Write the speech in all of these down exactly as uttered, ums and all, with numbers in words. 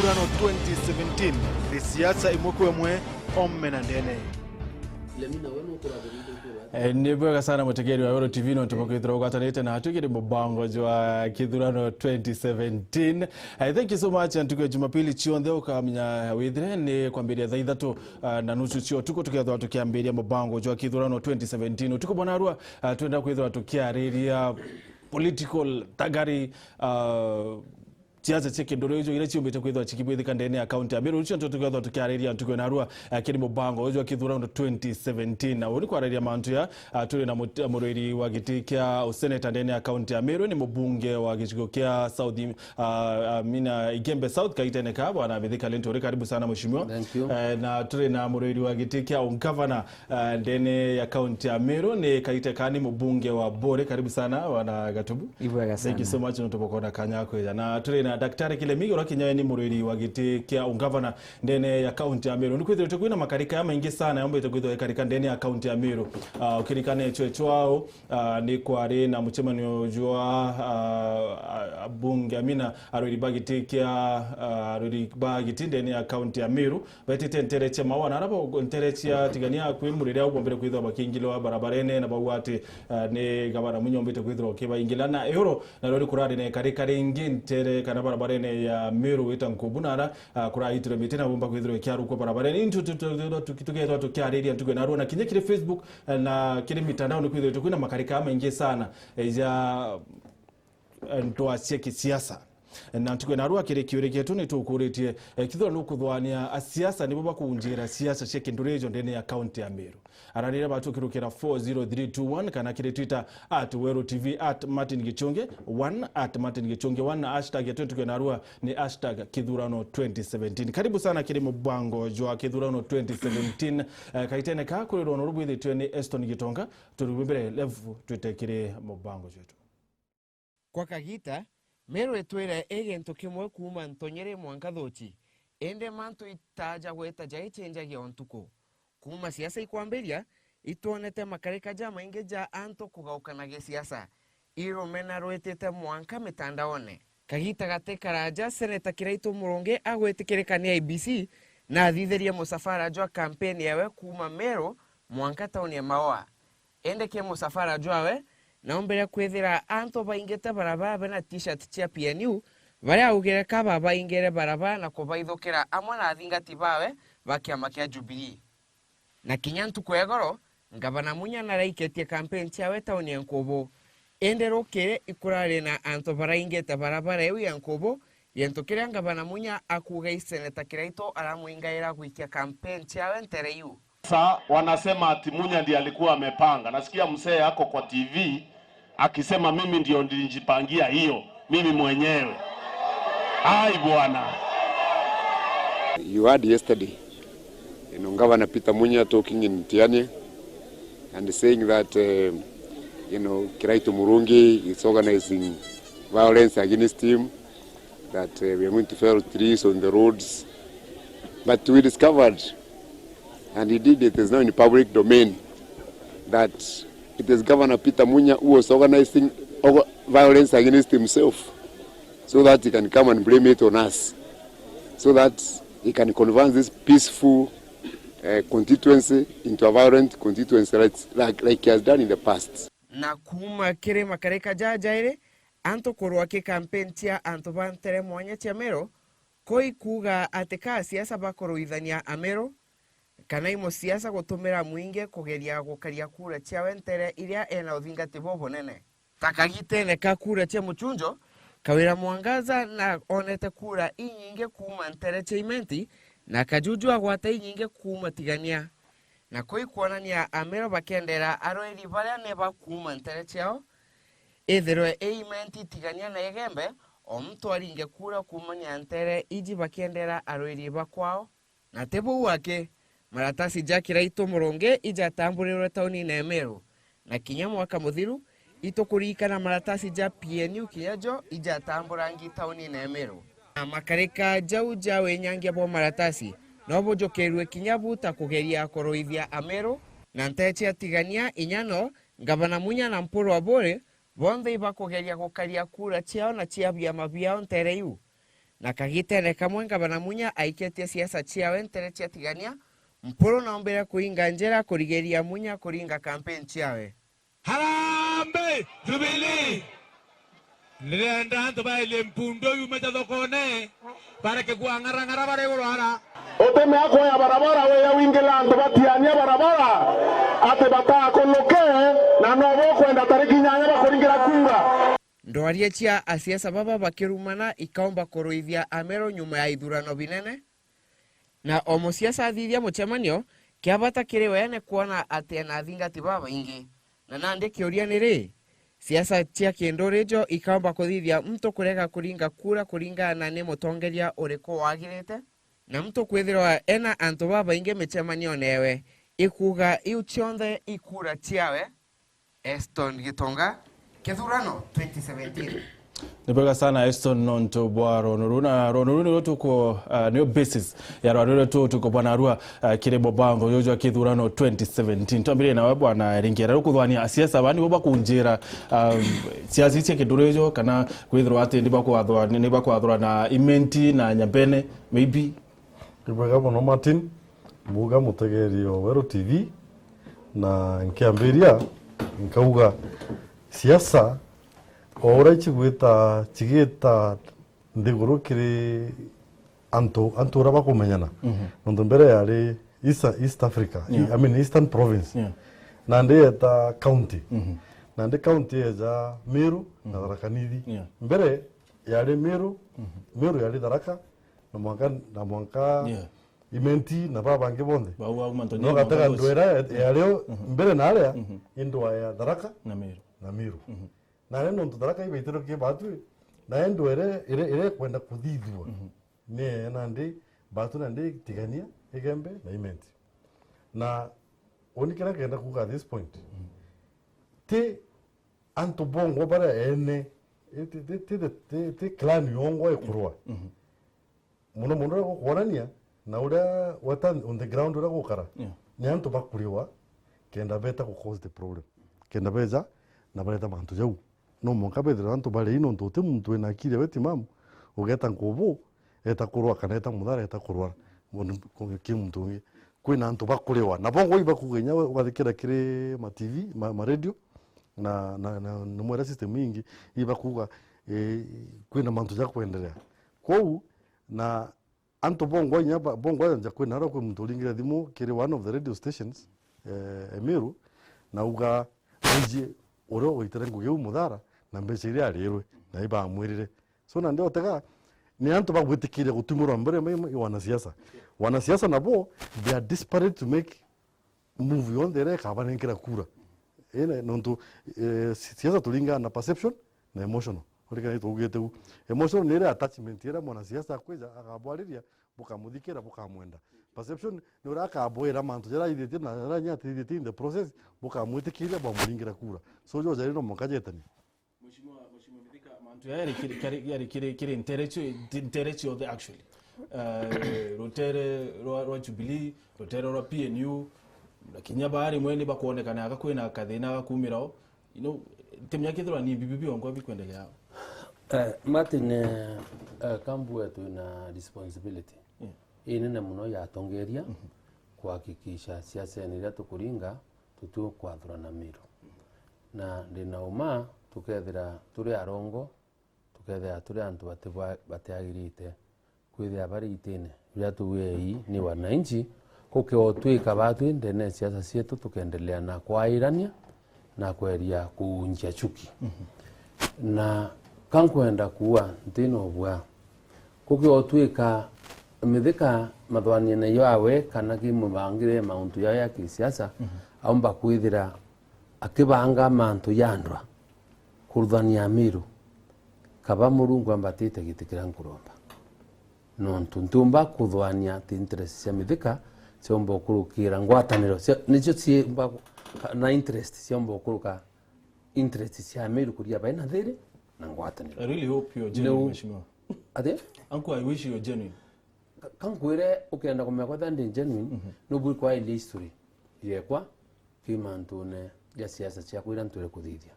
Ithurano twenty seventeen, ri siasa imwe kwa imwe, ome na ndene. Eh, ni bwega sana mutegeri wa Weru T V, nontu bwa kwithirwa ugwatanite natu kiri mubango jwa kithurano twenty seventeen. Eh, thank you so much, na ntuku ya Jumapili cionthe ukamenya withire ni kwambiria thaa ithatu, ah, na nusu cia utuku, tukethirwa tukiambiria mubango jwa kithurano twenty seventeen. Utuku bwa narua, ah, twenda kwithirwa tukiariria political thagari, ah, siasa cia kindurijo iria ciumbite kwithirwa cikibwithika ndene ya kaunti ya Meru. Nicio ntu tukethirwa tukiariria ntuku ya narua, eh, kiri mubango uju wa kithurano twenty seventeen. Na uni kwariria mantu ya, ah, turi na mut-, murwiri wa giti kia useneta ndene ya kaunti ya Meru, ni mubunge wa gicigo kia South, ah, Amina Igembe South, kaitene ka, Bwana Mithika Linturi. Karibu sana, mheshimiwa. Thank you. Eh, na turi na murwiri wa giti kia ungavana, ah, ndene ya kaunti ya Meru, ni kaite ka ni mubunge wa Bore. Karibu sana, Bwana Gatubu. Ibwega sana. Thank you so much nontu bwa kwona kanya kwija. Na turi na Daktari Kilemi, uria kinya ni murwiri wa giti kia ungavana ndene ya kaunti ya Meru. Ni kwithirite kwina makarika ya maingi sana yaumbite kwithirwa ikarika ndene ya kaunti ya Meru. Ah, ukirikana echo echo ao, ah, ni kwari na mucemanio jwa, ah, ah, abunge, amina, arwiri ba giti kia, ah, arwiri ba giti ndene ya kaunti ya Meru. Betite ntere cia Maua, na arabo ntere cia Tigania kwi Murire, au bombire kwithirwa bakiingilwa barabarene, na bauga ati, ah, ni gavana Munya ombite kwithirwa ukibaingila. Na Euro, narwo ni kurari na ikarika ringi ntere kana barabarene ya Meru wita Nkubu, na ara, ah, kuraitirwe miti na bomba kwithirwa ikiarukwa barabarene. Intu tu-, tu-, tu-, tu-, tukethirwa tukiariria ntuku ya narua, na kinya kiri Facebook, eh, na kiri mitandao ni kwithirwa kwina makarika maingi sana, eh, ja eh, ndwaa cia kisiasa. Na ntuku ya narua kiri kiuri gietu ni tukuritie, eh, kethirwa nukuthwania asiasa nibo bakunjira siasa cia kindurijo ndene ya kaunti ya Meru. Ararire batukirukira four zero three two one kana kiri Twitter at Weru T V, at Martin Gichungi one, at Martin Gichungi one, na hashtag yetu ntuku ya narua ni hashtag kithurano twenty seventeen. Karibu sana kiri mubango jwa kithurano twenty seventeen. Eh, kaitene ka kuri rwono rubwithitwe ni Eston Gitonga, turi mbere levu twite kiri mubango jwetu. Kwa kagiita, Meru itwire i gintu kimwe kuuma ntonyere mwanka thuuchi, indi mantu itaaja gwita jaicenjagia o ntuku. Kuuma siasa ikwambiria, itwonete makarika jamaingi ja antu kugaukana gisiasa, i rumena rwitite mwanka mitandaone. Kagiita gati karaaja, Seneta Kiraitu Murungi agwitikirika ni I E B C na athithirie musafara jwa kampeni yawe kuuma Meru mwanka tauni ya Maua. Indi ki musafara jwawe, naumbire kwithira antu baingite barabara bena t-shirt cia P N U, baria augire ka babaingire barabara na kubaithukira amwe na athingati bawe ba kiama kia Jubilee. Na kinya ntuku ya igoro, Ngavana Munya naraiketie kampeni ciawe tauni ya Nkubu. Indi rukiri ikurari na antu baraingite barabara iu ya Nkubu, gintu kiria Ngavana Munya akuuga i Seneta Kiraitu aramwingaira gwikia kampeni ciawe ntere iu. Sasa wanasema ati Munya ndiye alikuwa amepanga. Nasikia mzee ako kwa T V akisema, "Mimi ndio nilijipangia hiyo, mimi mwenyewe." Ai bwana. You heard yesterday, you know, Governor Peter Munya talking in Tiania and saying that, uh, you know, Kiraitu Murungi is organizing violence against him, that, uh, we are going to fell trees on the roads. But we discovered, and indeed it is now in public domain, that it is Governor Peter Munya who was organizing orga-, violence against himself, so that he can come and blame it on us, so that he can convert this peaceful, uh, constituency into a violent constituency like, like, like he has done in the past. Na kuuma kiri makarika jajairi, antu kurwa ki kampeni cia antu ba ntere mwanya cia Meru, ko ikuuga ati ka asiasa bakuruithania Ameru, kana i musiasa gutumira mwingi kugeria gukaria kura ciawe ntere iria ena uthingati bubunene. Ta kagitene ka kura cia muchunjo, Kawira Mwangaza na onete kura inyingi kuuma ntere cia Imenti, na Kajuju agwata inyingi kuuma Tigania. Na ko ikwonania Ameru bakiendera arwiri baria ni ba kuuma ntere ciao, ithirwe i Imenti, Tigania na Igembe, o muntu aringe kura kuumania ntere iji bakiendera arwiri ba kwao. Na ti buu aki, maratasi ja Kiraitu Murungi ijatamburirwe taunine ya Meru, na kinya mwaka muthiru, itukuririkana maratasi ja P N U kinya jo ijatamburangi taunine ya Meru. Na makarika jau ja winyangia bwa maratasi no bujukirue kinya bu ta kugeria kuruithia Ameru, na ntere cia Tigania inya no, Ngavana Munya na Mpuru Aburi bonthe ibakugeria gukaria kura ciao na cia biama biao ntere iu. Na kagitene kamwe, ngavana Munya aiketie siasa ciawe ntere cia Tigania, Mpuru noombire kuinga njira kurigiria Munya kuringa kampeni ciawe. Harambee Jubilee! Ndirenda antu baelie mpundu yumite thokone, bareke kuang'arang'ara bari iguru ara. Uti miako ya barabara, wiya wingila antu batiania barabara, ati batakunuke, na no bukwenda tariki inyanya bakuringira kura. Ndwaria cia asiasa baba bakirumana ikaumba kuruithia Ameru nyuma ya ithurano binene. Na o musiasa athithia mucemanio, kia bata kiri we ni kwona ati ena athingati babaingi. Na nandi kiuria ni ri, siasa cia kinduri jo ikaumba kuthithia muntu kurega kuringa kura kuringana na ni mutongeria uriku wagirite? Na muntu kwithirwa ena antu babaingi micemanione ewe, ikuuga iu cionthe i kura ciawe? Eston Gitonga, Kithurano twenty seventeen. Ni bwega sana, Eston, nontu bwa rwano ruu, na rwano ruu niruo tuku, ah, niyo basis ya rwano ruu tuku bwa narua, ah, kiri mubango juju jwa kithurano twenty seventeen. Twambirie nawe, Bwana Eringira, rukuthwania asiasa bani bo bakunjira, ah, siasa cia kinduri jo, kana kwithirwa ati ni bakwathura, ni bakwathura na Imenti na Nyambene, maybe? Ni bwega mono, Martin. Mbuga mutegeeri o Weru T V, na nkiambiria nkauga, siasa o uria icigwita, cigita nthiguru kiri antu, antu uria bakumenyana. Mhm. Nontu mbere yari East, East Africa, Yeah. I mean Eastern Province. Yeah. Nandi yeta county. Mhm. Nandi county yeja Meru na Mhm. Tharaka Nithi. Yeah. Mbere yari Meru, Mhm. Meru yari Tharaka, na mwanka, na mwanka Yeah. Imenti na baba bangi bonthe. Bau, bau mantu No ni gatega mwanka ndwera ya, ya rio Mhm. mbere na aria, Mhm. indwa ya Tharaka Na Meru. na Meru. Mhm. Na aria nontu Tharaka ibaitiro ki batwi, na endwa ire, ire, ire kwenda kuthithua. Mhm. Ni ya nandi, batwi nandi Tigania, Igembe na Imenti. Na uni kiria ngenda kuuga at this point, Mhm. ti antu bongwa baria ene, ti, ti, ti, ti, ti, ti clan yongwa ikurwa. Mhm. Muno muno uria gukwonania na uria weta on the ground uria gukara, Yeah. ni antu bakuriwa kenda beta ku cause the problem. Kenda beja na bareta mantu jau. No mwanka bethirwa antu bari i nontu uti muntu wina akiri ya we timamu, ugeta nkubu, eta kurwa kana eta muthara, eta kurwa mundu, ki muntu ungi. Kwina antu bakuriwa. Na bongwa ibakuga inya ugathikira kiri ma T V, ma, ma radio, na, na, na, na mwera system ingi, ibakuga, eh, kwina mantu ja kwenderea. Kwou, na antu bongwa inya ba, bongwa ja kwina ara kwi muntu uringire thimu kiri one of the radio stations, eh, Emiru, na uga, aiji uria ugwitire ngugi iu muthara, na mbeca iria arirwe, na ibamwirire. So, nandi otega, ni antu bagwitikiria gutumirwa mbere mai, mai wanasiasa. Wanasiasa nabo, they are desperate to make move yonthe iria ikabanenkera kura. Ine, nontu, eh, si-, siasa turingana na perception na emotional. Urikana itugite u. Emotional ni iria attachment iria mwanasiasa akwija, akabwariria, bukamuthikira, bukamwenda. Perception ni uria akabwira mantu jaria aithitie na jaria inya atithitie in the process, bukamwitikiria, bwamuringira kura. So, jo jari no mwanka jetania. Mheshimiwa, Mheshimiwa Mithika, mantu yari kiri, kiri, yari kiri, kiri ntere cio, ntere ciothe actually. Eh, rutere rwa, rwa Jubilee, rutere rwa P N U, na kinya bari mwe ni bakwonekana aga kwina kathina ga kumira o. You know, temya kithirwa ni bibi biongo bikwendelea. Eh, Martin, eh, eh, Kambu wetu ina responsibility Yeah. inene muno ya atongeria Mhm. kuhakikisha siasa iria tukuringa tutikwathurana Meru. Na ndina uma tukethira turi arongo, tukethira turi antu bati-, batiagirite kwithira bari itine. Riria tuwii ni wananchi, gukigotwika batwi ndene ya siasa cietu tukendelea na kwairania na kweria kuunjia chuki. Mhm. Na ka nkwenda kuuga ntina ubua, gukigotwika Mithika mathwaniene yawe kana kimubangire mauntu yawe ya kisiasa, Mhm. aumba kwithira akibanga mantu ya ndwa kuruthania Amiru, kaba Murungu ambatite giti kiria nkuromba. Nontu ntiumba kuthwania ati interest cia Mithika ciumba ukurukira ngwataniro, cia, nicio ciumba, na interest ciumba ukuruka interest cia Amiru kuria baina thiri na ngwataniro. I really hope you're genuine, Mheshimiwa. Ati? Uncle, I wish you're genuine. Ka, ka nkwire, ukenda kumenya kwethira ndi genuine, Mhm. nubui kwaelia history yekwa ki mantune ja siasa ciakwa iria ntwire kuthithia.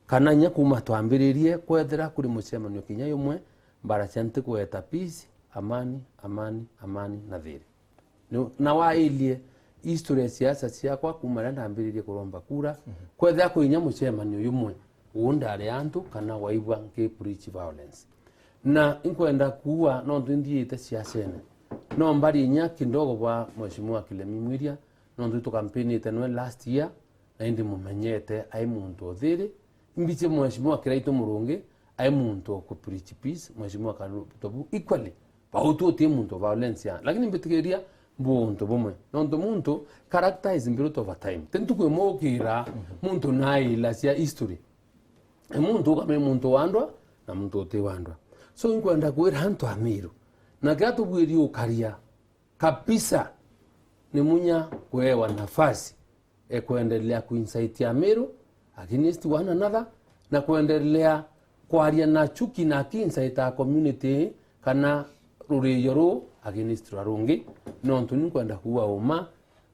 Kana inya kuma twambiririe kwethira kuri mucemanio kinya yumwe mbara cia ntikweta peace, amani, amani, amani na thiri. Ni-, na wailie history ya siasa ciakwa kuuma riria ndambiririe kuromba kura, kwethira kwi inya mucemanio jumwe uu ndari antu kana waigua nki preach violence. Na inkwenda kuuga, nontu inthiite siasene, no mbarie inya kidogo bwa Mheshimiwa Kilemi Mwiria, nontu tukampinite nwe last year, na indi mumenyete ai muntu o thiri. Imbiche Mheshimiwa Kiraitu Murungi ai muntu o ku preach peace, Mheshimiwa Katobu equally. Bautu uti muntu o violence ya, lakini mbitikiria mbu untu bumwe. Nontu muntu, character is built over time. Ti ntuku imwe ukira muntu naila cia history. E muntu ukame muntu wa ndwa na muntu uti wa ndwa. So inkwenda kwira antu a Meru, na kiria tubwiri ukaria kabisa, ni Munya kuewa nafasi e kuendelea kuincite Ameru against one another, na kuendelea kwaria na chuki na akiincite community kana rurijo ruu against ruria rungi. Nontu ni nkwenda kuuga uma,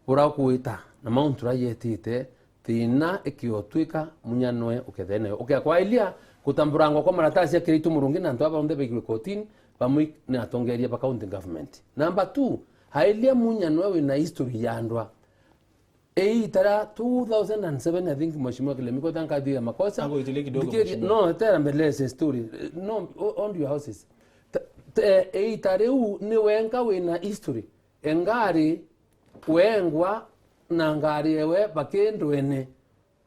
uria ukwita na mauntu uria yetite, thina ikiotwika Munya noe ukethene nayo. Ukea kwailia kutamburangwa kwa maratasi ya Kiraitu Murungi na antu aba bonthe baigirwe kotini, bamwe ni atongeria ba county government. Number two, ailia Munya noe wina history ya ndwa. Iita ria two thousand and seven, I think, Mheshimiwa Kilemi, kweta nkathithia makosa. Agwitilie kidogo, Thikiria, Mheshimiwa. No, tera mbeleze story. No, o-, own your houses. Te-, te-, iita riu ni wenka wina history. Engari wengwa na ngari ewe bakindwene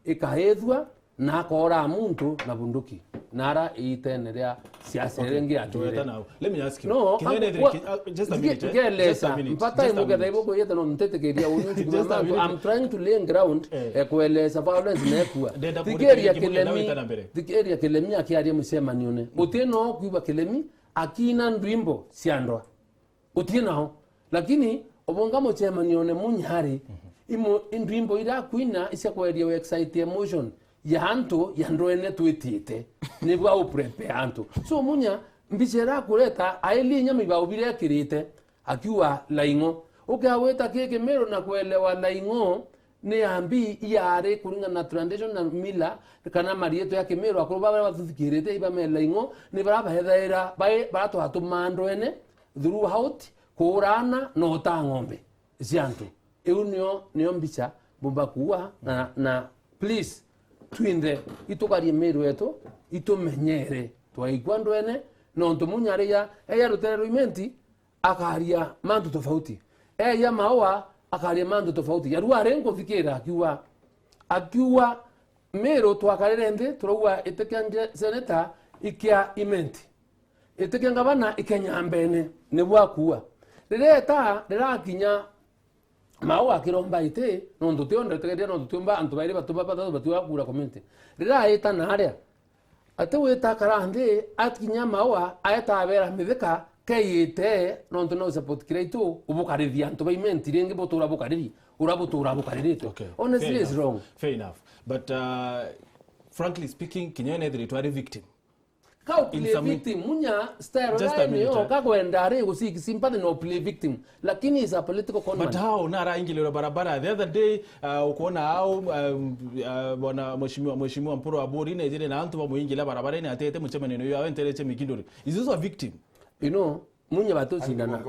ikaithua na akoora muntu na bunduki. Nara iitene ria siasa iria ingi atwire. Let me ask you. No, Kinya am-, ethire wa-, ki-, uh, just a thige-, minute, eh? Just a ngelesa, minute, mpata just a imuketha minute. Ibukwiyete no mtetikiria uyu. Just a minute. I'm trying to lay ground, eh, eh, kueleza violence nekua. Ndenda kuria Thikiria kinya Kilemi, ndawita na mbere. Thikiria Kilemi akiaria mucemanione. Uti no kuiba Kilemi akina ndwimbo cia ndwa. Uti nao. Lakini obonga mucemanione Munya ari, imo, indwimbo ira akwina icia kweria we excite emotion ya antu ya ndwene twitite. Nibwa u prepare antu. So Munya, mbica ira akureta, aili inya mibao bira ekirite, akiuga Laing'o. Ukea gwita ki Kimiru na kuelewa Laing'o, ni ambi iari kuringana na tradition na mila, kana mariitwa ya Kimiru, akuru baria batuthikirite iba me Laing'o, ni baria baethaira, bai-, baria twatumaa ndwene, throughout, kuuraana na utaa ng'ombe cia antu. Iu nio, nio mbica mbumba kuuga, na, na please, twinthe, itukarie Miru yetu, itumenyere, twaikua ndwene, nontu Munya riria eja rutere rwa Imenti, akaria mantu tofauti. Eja Maua, akaria mantu tofauti. Yarua ari nkuthikira akiuga, akiuga, Miru twakarire nthi, turaua iti kia nge-, senator, ikia Imenti. Iti kia ngavana, ikia Nyambene, nibwa akuuga. Riria eta, rirakinya Maua akiromba iti, nontu tionde, tegeria nontu tiumba antu bairi batu-, ba-, bathatu batiuga kuura community. Riria aita na aria, ati wita akara nthi, akinya Maua, aeta abera Mithika, keiyite, nontu no support Kiraitu, ubukarithia antu ba Imenti ringi butura bukariri, ura butura bukariritwe. Okay. Honestly, fair enough, is wrong. Fair enough. But, uh, frankly speaking, kinya we nethirite ari victim. Ka u play victim, Munya style line yo, ka kwenda ari gu seek sympathy no play victim. Lakini is a political con man. But how? Na araingilirwa barabara. The other day, uh, ukuona how, um, uh, bwana Mheshimiwa, Mheshimiwa Mpuru Aburi, nejire na antu bamuingila barabara-ini atete mucemanio-ini uyu awe ntereche Mikinduri. Is also a victim. You know, Munya batucindana.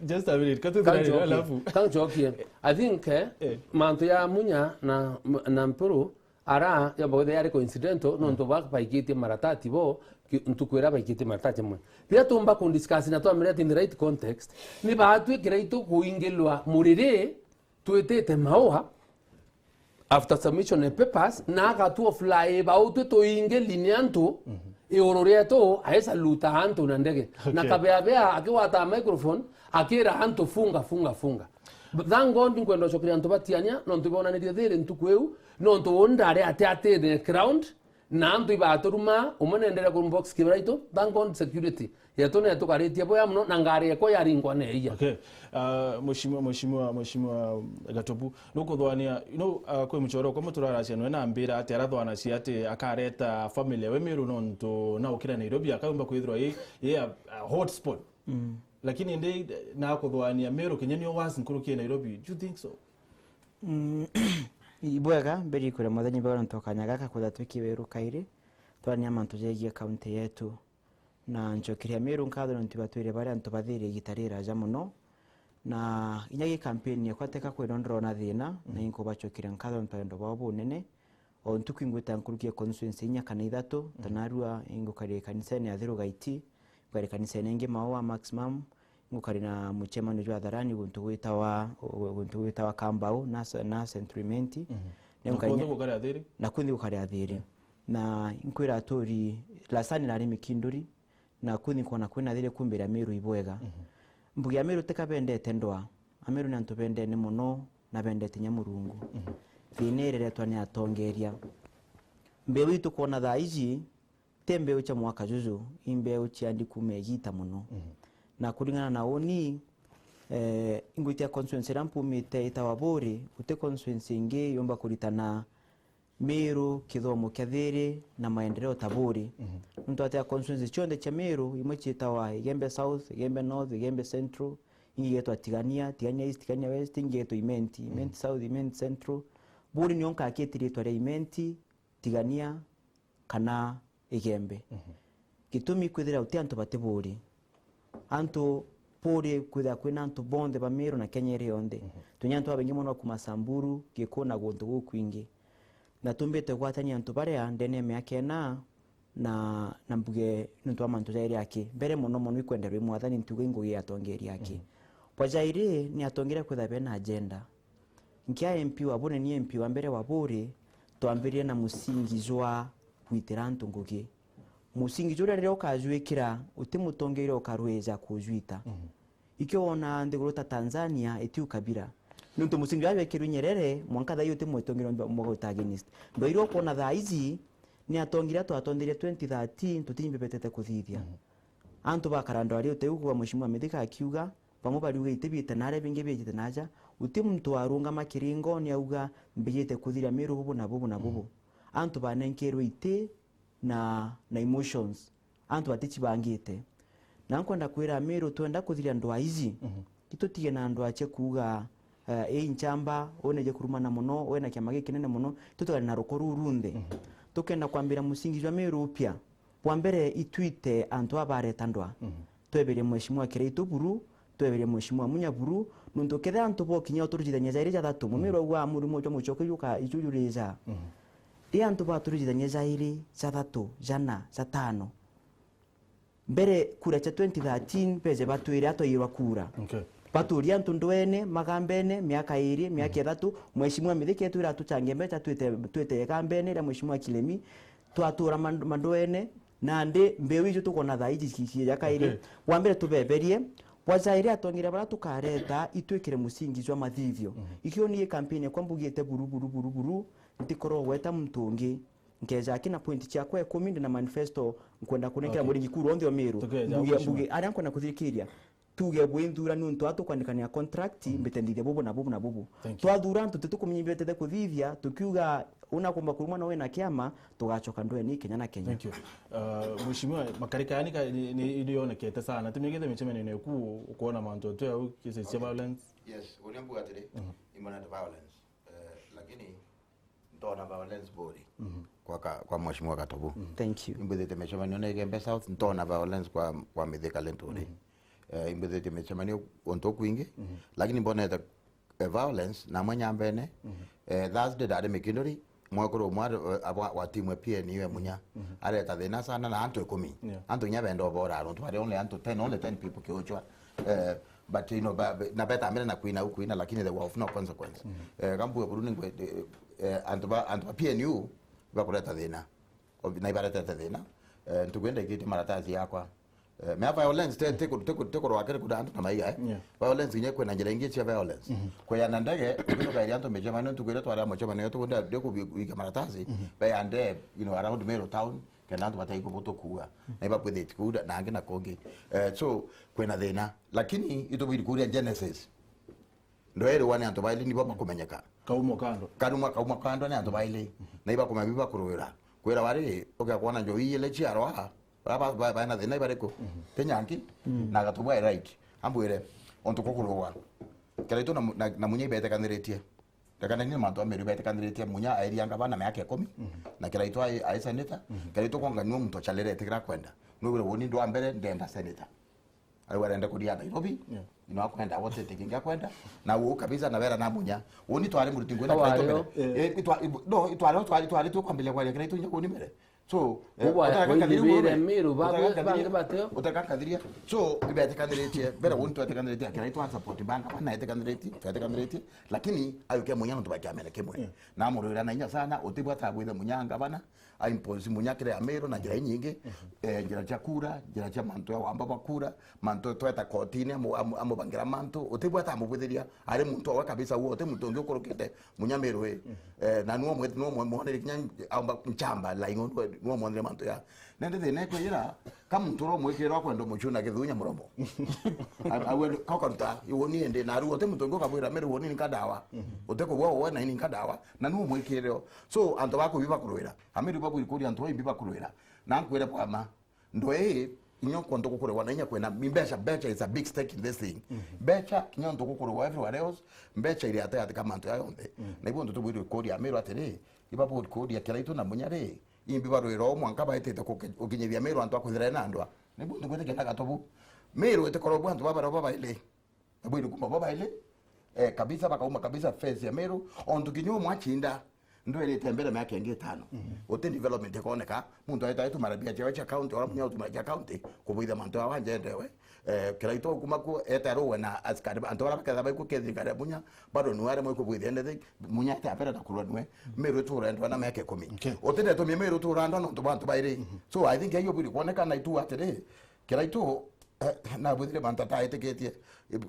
Just a minute. Katuthirane, alafu. Kanchokie. I think, eh, mantu ya Munya na, na Mpuru, ara, yomba kwithira yari coincidental, nontu ba baikitie maratati bo, ki-, ntuku iria baikitie maratati amwe. Riria tumba ku discuss na twamira in the right context, ni baatwikira itu kuingilwa muriri, twitite Maua, after submission of papers, na agatu offline, bautwi tuingili ni antu, iguru rietu, aisaluta antu na ndege. Na okay. Kabeabea, akigwata microphone, akira antu, "Funga, funga, funga." Thank God, nkwenda ucokeria antu batiania, nontu ibonanirie thiri ntuku iu, nontu uu ndari ati ati the ground, na antu ibaturuma, umwe nenderea kurumba box kibera itu, thank God security yetu netukaritie buya muno, na ngari ekwa yaringwa neia. Okay. Uh, Mheshimiwa, Mheshimiwa, Mheshimiwa Gatobu, nukuthwania, you know, uh, kwi muchoro kwa muturaracia nwe na mbira ati arathwanacia ati akareta family we Miru nontu na ukira Nairobi, akaumba kwithirwa i, i a, a hotspot. Mm. Lakini ndi na kuthwania Miru kinya nio worse nkuruki e Nairobi. Do you think so? Mm, ibwega, mbere ikuria Mwathani bwega nontu wa kanya gaka kwitha twi kiweru kairi, twarania mantu jegie county yetu. Na ncokeria Meru nkatho nontu batwire bari antu bathiri igita riraja mono. Na inya gi campaign yakwa teka kwirwa ndirona thina, na inkubacokeria nkatho nontu wendo bwao bunene. O ntuku ingwita nkuruki ya constituency inya kana ithatu, ta narua ingukari kanisene ya Thiru Gaiti, ngukari kanisene ingi Maua Maximum, ngukari na mucemano jwa Tharani guntu gwitawa, guntu gwitawa Kambau, na, na Century Imenti. Na Na ngukari kunthe nya- gukari athiri? Na kunthe gukari athiri. Na inkwira aturi, lasani nari Mikinduri, na kunthe nkona kwina thiri kumbira Meru ibwega. Mbuge Ameru teka bendete ndwa, Ameru ni antu bendene mono, na bendete nya Murungu. Thina ireretwa ni atongeria. Mbeu itu kwona thaa iji, ti mbeu cia mwaka juju, i mbeu cia ndikuma igita mono. Na kuringana na uni, eh, ingwitia constituency iria mpumite itawa Buri, guti constituency ingi yumba kuritana Meru kithomo kia thiri na maendeleo ta Buri. Nontu atia constituency cionthe cia Meru, imwe ciitawa Igembe South, Igembe North, Igembe Central, ingi igetwa Tigania, Tigania East, Tigania West, ingi igetwa Imenti, Imenti South, Imenti Central. Buri nio nkaki iti ritwa ria Imenti, Tigania, kana Igembe. Gitumi kwithira uti antu bati Buri. Antu Buri kwithira kwina antu bonthe ba Meru na Kenya iri yonthe. Twi nya antu babaingi mono kuma Samburu, Gikuu na guntu gukwingi. Na tumbite gwatania antu baria ndene ya miaka ina na, na mbuge nontu wa mantu jairi aki. Mbere mono mono ikwenda rwi mwathani ntuge ingugi ya atongeria aki. Bwa jairi ni atongeria kwithira bena agenda. Nkia M P wa Buri ni M P wa mbere wa Buri, twambiririe na musingi jwa gwitira antu ngugi. Musingi juria riria ukajwikira, uti mutongeria ukarwija kujwita. Ikio wona nthiguru ta Tanzania, iti ukabira. Nontu musingi juria jwekirwe Nyerere, mwanka thaa ii uti mutongeria umba, umba gwita against. Ndo iria ukwona thaa iji, ni atongeria twatongeria twenty thirteen, tutimbibetete kuthithia. Antu bakara ndwari uteu kwa Mheshimiwa Mithika akiuga, bamwe bariuga iti biite naria bingi biijite naja, uti muntu warungama kiringoni auga, mbijite kuthiria Meru bubu na bubu na bubu. Antu banenkerwe iti na, na emotions. Antu baticibangite. Na nkwenda kwira Meru twenda kuthiria ndwaa iji, itutige na ndwaa cia kuuga, eh, ii nchamba, uneje kurumana mono, wena kiama gikinene mono, tutigane na ruko ruu runthe. Tukenda kwambira musingi jwa Meru upya. Bwa mbere, itwite antu aba bareta ndwaa. Tweberie Mheshimiwa Kiraitu buru, tweberie Mheshimiwa Munya buru, nontu kethira antu bokinya uturujithania jairi jathatu, mumiru auga murimo jwa mucoke juka, iju jurija. Ii antu baturujithania jairi, jathatu, jana, jatano. Mbere kura cia twenty thirteen, beje batwire atwairwa kura. Okay. Baturia antu ndwene, magambene, miaka iri, miaka ithatu, Mheshimiwa Mithika etwira atuchange mbeca twite, twite igambene ria Mheshimiwa Kilemi, twatura man-, mandwene, nandi mbeu iju tukwona thaa iji ci-, cieja kairi. Okay. Bwa mbere tubeberie, bwa jairi atongeria baria tukareta itwikire musingi jwa mathithio. Ikio ni campaign yakwa mbugite buru, buru, buru, buru, ntikoragwa gweta muntu ungi. Nkeja aki na point ciakwa ikumi, ndi na manifesto nkwenda kunekera muringi kuru onthe o Meru. Tukeja, mbuge, Mheshimiwa. Mbuge, aria nkwenda kuthirikiria, tuge bwinthura nontu a tukwandikania contract, mbite nthithia bubu na bubu na bubu. Thank you. Twathura antu titukuminyibetete kuthithia, tukiuga una kumba kurumwa na wina kiama, tugacoka ndwene Kenya na Kenya. Thank you. Uh, Mheshimiwa, makarika yani ka-, ni, ni, ni yonekete sana. Tumigite micemanio neku, ukuona mantu tu au, cases cia violence. Yes, uria mbuga atiri, imwe na violence. Eh, lakini Ntona violence Buri kwa ka-, kwa Mheshimiwa Gatobu. Thank you. Imbwithite micemanio na Igembe South, ntona violence kwa, kwa Mithika Linturi. Eh, imbwithite micemanio untu kwingi, lakini mbonete, eh, violence na mwe nyambene. Eh, Thursday ndari Mikinduri, mwekuru umwe ari, eh, wa, wa timu ya P N U e Munya. Areta thina sana na antu ikumi. Yeah. Antu inya benda ubora, antu bari only antu ten, only ten people kiuchwa. Eh, But, you know, ba, ba, na beta mbere na kwina u kwina, lakini they were of no consequence. Eh, gambuge buru ningwe, eh, eh, antu ba, antu ba P N U bakureta thina. Ob-, na ibaretete thina. Eh, ntukwenda ikite maratasi yakwa. Eh, mea violence te, te, te, te kurwa kiri kuda antu na maiga, eh. Yeah. Violence inye kwina njira ingi cia violence. Kweyana ndege, ukino kairi antu micemanio, ntukwire twara mucemanio, tukwenda de kubi-, kuika maratasi, beyande, you know, around Meru town, kenda antu batai kubutu kuuga. Na ibakwithite kuuga na angi na kungi. Eh, so, kwina thina. Lakini itubwiri kuria genesis. Ndweri wane antu baili nibo bakumenyeka. Kauma kando. Kauma, kauma kando ni antu baili. Na ibakumenya biba kurwira. Kwira wari, ugakwona njo ii ile ciarwa, ba, ba, ba, bana thina ibariku. Ti nyanki, na agatubwa right. Ambwire, ontu kukurwa. Kiraitu na, na, na Munya ibetekaniritie. Rekana ni mantu a Meru betikaniritie Munya airia ngavana miaka ikumi, na Kiraitu ai, ai senator, Kiraitu kwonga niwe muntu ochalire etikira kwenda. Niwe wira woni ndwa mbere ndenda senator. Ariu arenda kuria Nairobi, ino akwenda, wote tiki ngia kwenda. Na uu kabisa na wera na Munya. Woni twari muruti ngwina Kiraitu mbere. Eh, itwa-, ibu-, no, itwari, twari, twari tukwambiria kwaria Kiraitu nya woni mbere. So, eh, utaka kathiria, utaka kathiria. So, ibetikaniritie, mbere woni twetikaniritie, Kiraitu a support banga, na etikaniritie, twetikaniritie, lakini ayukia Munya nontu ba kiamene kimwe. Na amurwira na inya sana, utibwa tabwithe Munya ngavana, a impose Munya kiri Amiru na njira inyingi, eh, njira cia kura, njira cia mantu ya wamba ba kura, mantu tweta kotini, amu-, amu-, amubangira mantu, utibwa tamubwithiria, ari muntu owe kabisa uo, uti muntu ungi ukurukite, Munya Meru ii. Eh, na nuo mwe-, nuo mwe-, mwonere kinya aumba nchamba, like, nuo mwonere mantu ya. Nende thina ikwiyira, ka muntu uria umwikirwa akwenda umucuna githunya muromo. A-, awe, ka ukaruta, woni indi, na riu uti muntu ungi ukabwira, Meru woni ni nka ndawa. Uti kugwa uwe na ni nka ndawa, na nuo umwikire o. So, antu baku bibakurwira. Amiru babwiri kuria antu baimbi bakurwira. Na nkwire bwa ma. Ndwe ii, kinya kwantu gukurwa na inya kwina mbeca, mbeca is a big stake in this thing. Mbeca, kinya ntu gukurwa everywhere else, mbeca iri ate ate ka mantu ya yonthe. Na ibo ntu tubwirwe kuria Amiru atiri, iba bwirwe kuria Kiraitu na Munya ri, imbi barwira o mwanka baitite kuki-, ukinyithia Miru antu akwithira na ndwa. Na ibo ntu gwitikia na gatobu. Miru itikorwa bwa antu babara babaili. Babwiri kuma babaili, eh, kabisa, bakauma kabisa face ya Meru, ontu kinya umwe achinda, ndwerite mbere miaka ingi itano. Uti development ikoneka, muntu aita aitumara mbia ciawe cia county, ora munya utumara cia county, kubwithia mantu ya wanja endewe. Eh, Kiraitu kuma ku, eta ruwe na askari, antu bara baketha baiku ke thirikari ya Munya, bado niwe aremwe kubwithia anything, Munya ete apera na kurwa niwe, Meru itura endwa na miaka ikumi. Okay. Uti ndetumia Meru itura ndwa nontu bwa antu bairi. So, I think hiyo bwiri kuoneka na itu atiri, Kiraitu, eh, nabwithire mantu ataitikitie.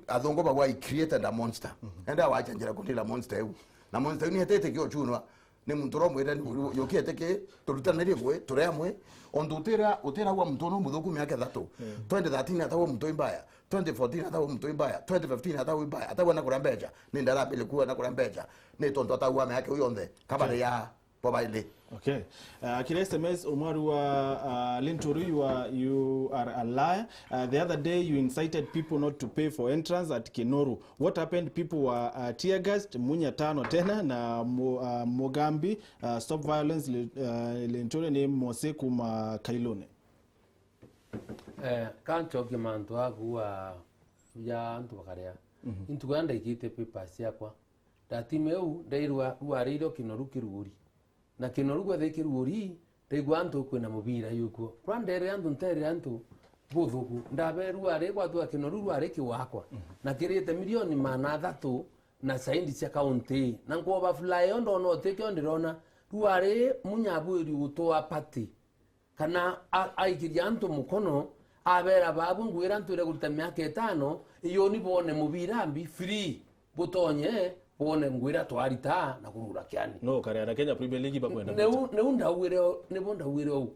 Athungu bagwa, "I created a monster." Enda wacha njira kundira monster iu. Na monster iu ni etete kio chunwa. Ni muntu uromwire, "Yukite ki, turutanirie ngui, turi amwe." Ontu utira, utira wa muntu no muthuku miaka ithatu. Twenty thirteen atawa muntu imbaya. Twenty fourteen atawa muntu imbaya. Twenty fifteen atawa imbaya. Atawa na kuria mbecha. Ni ndarambire kuwa na kuria mbecha. Ni tontu atawa miaka iu yonthe. Kabare ya Bobaili. Okay. Uh, kiri S M S, umwaru wa, uh, Linturi, you are, you are a liar. Uh, the other day you incited people not to pay for entrance at Kinoru. What happened? People were, uh, tear gassed. Munya tano tena na Mu-, uh, Mugambi, uh, stop violence, Li-, uh, Linturi ni Mose kuma Kailuni. Eh, kanchokie mantu aku a, ya antu bakaria. Intu kuria ndaikite papers ciakwa. Ndatima iu, ndairwa ruari irio Kinoru kiruuri. Na Kinoru gwethira kiruuri, ndaigua antu kwina mubira yukuo. Kuria ndeere antu, nteere antu buthuku. Ndabe ruari gwatwa Kinoru ruari kiwakwa. Na kirite milioni maana athatu na saindi cia kaunti. Na nkoba fly yo ndona utikio ndirona. Ruari Munya abwiri gutwaa party. Kana a-, aikiria antu mukono, abera, "Babu ngwira ntwire kurita miaka itano, iyuni bone mubira mbi free, butonye bone ngwira twarita na kurura kiani." No, kare ara Kenya Premier League bakwenda. Neu, neu ndauire o-, nibo ndauire ou.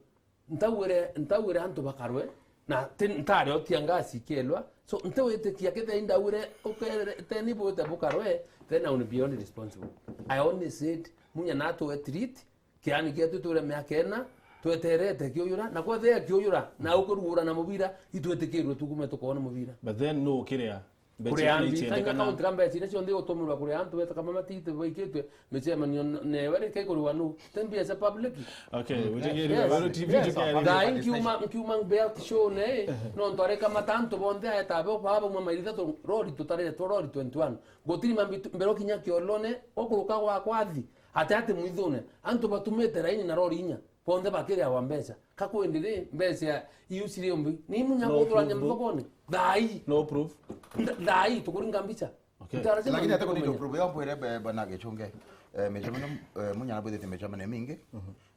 Ntauire, ntauire antu bakarwe, na ti-, ntari otia ngasi kelwa. So, ntiwitikia kethira indauire ukere, teni bwite bukarwe, then I will be only responsible. I only said, Munya natwe treat, Kiani kietu iture miaka ina, tweterete kiuyura, na kwethira kiuyura, na ukurugura na mubira, itwitikirwe tugume tukoona mubira. But then no ukiria mbeca iria mbi-, iciendekana. Kaunti ka mbeca iria cionthe igutumirwa kuria antu beta kama matite baikitwe micemanio n-, newe ri kaikuriwa nu? Ti mbia cia public. Okay, mm, yes, T V yes. Tukiaria. Thaa ii nkiuma, nkiuma mbea show ne, no ntwarika matantu bonthe aeta bo baba bauma mairi thatu rori tutaretwo rori twenty-one. Gutiri mambi tu-, mbero kinya kiolone, okuruka gwa kwathi. Ati ati mwithune, antu batumite raini na rori inya, bonthe bakiriawa mbeca. Ka kwendi ri, mbeca iu ciri umbi? Ni Munya kuthurania mthokone? Thai. No proof. Nda-, thai, tukuringa mbica. Okay. Lakini ate kunito proof yo mbwire be-, bana Gichunge. Eh, micemanio, eh, Munya nabwithite micemanio mingi,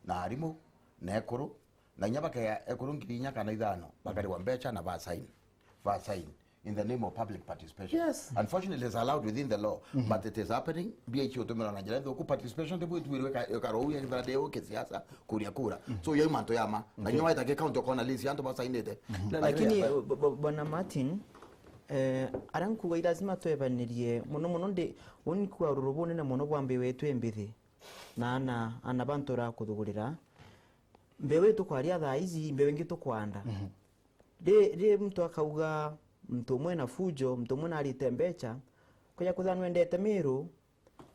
na arimu, na ekuru, na inya bakea ekuru ngiri inya kana ithano, bakariwa mbeca na ba sign. Ba sign. In the name of public participation. Yes. Unfortunately, it's allowed within the law, but it is happening. Mbia icio utumirwa na njira nthuku, participation ndibu itwirwe ka-, ikarou ya kibera de uke siasa, kuria kura. So, yo mantu ya ma. Na nyo waita ke county ukona list ya antu basainite. Na, lakini, b-, b-, Bwana Martin, eh, aria nkuga i lazima twebanirie, muno muno ndi, uni kwa ruru bunene muno bwa mbiu yetu imbithi. Na ana, ana bantu ra kuthugurira. Mbiu itukwaria thaa ici, mbiu ingi tukwanda. Ri, ri muntu akauga, muntu umwe na fujo, muntu umwe narite mbeca, kuja kwithira nwendete Miru,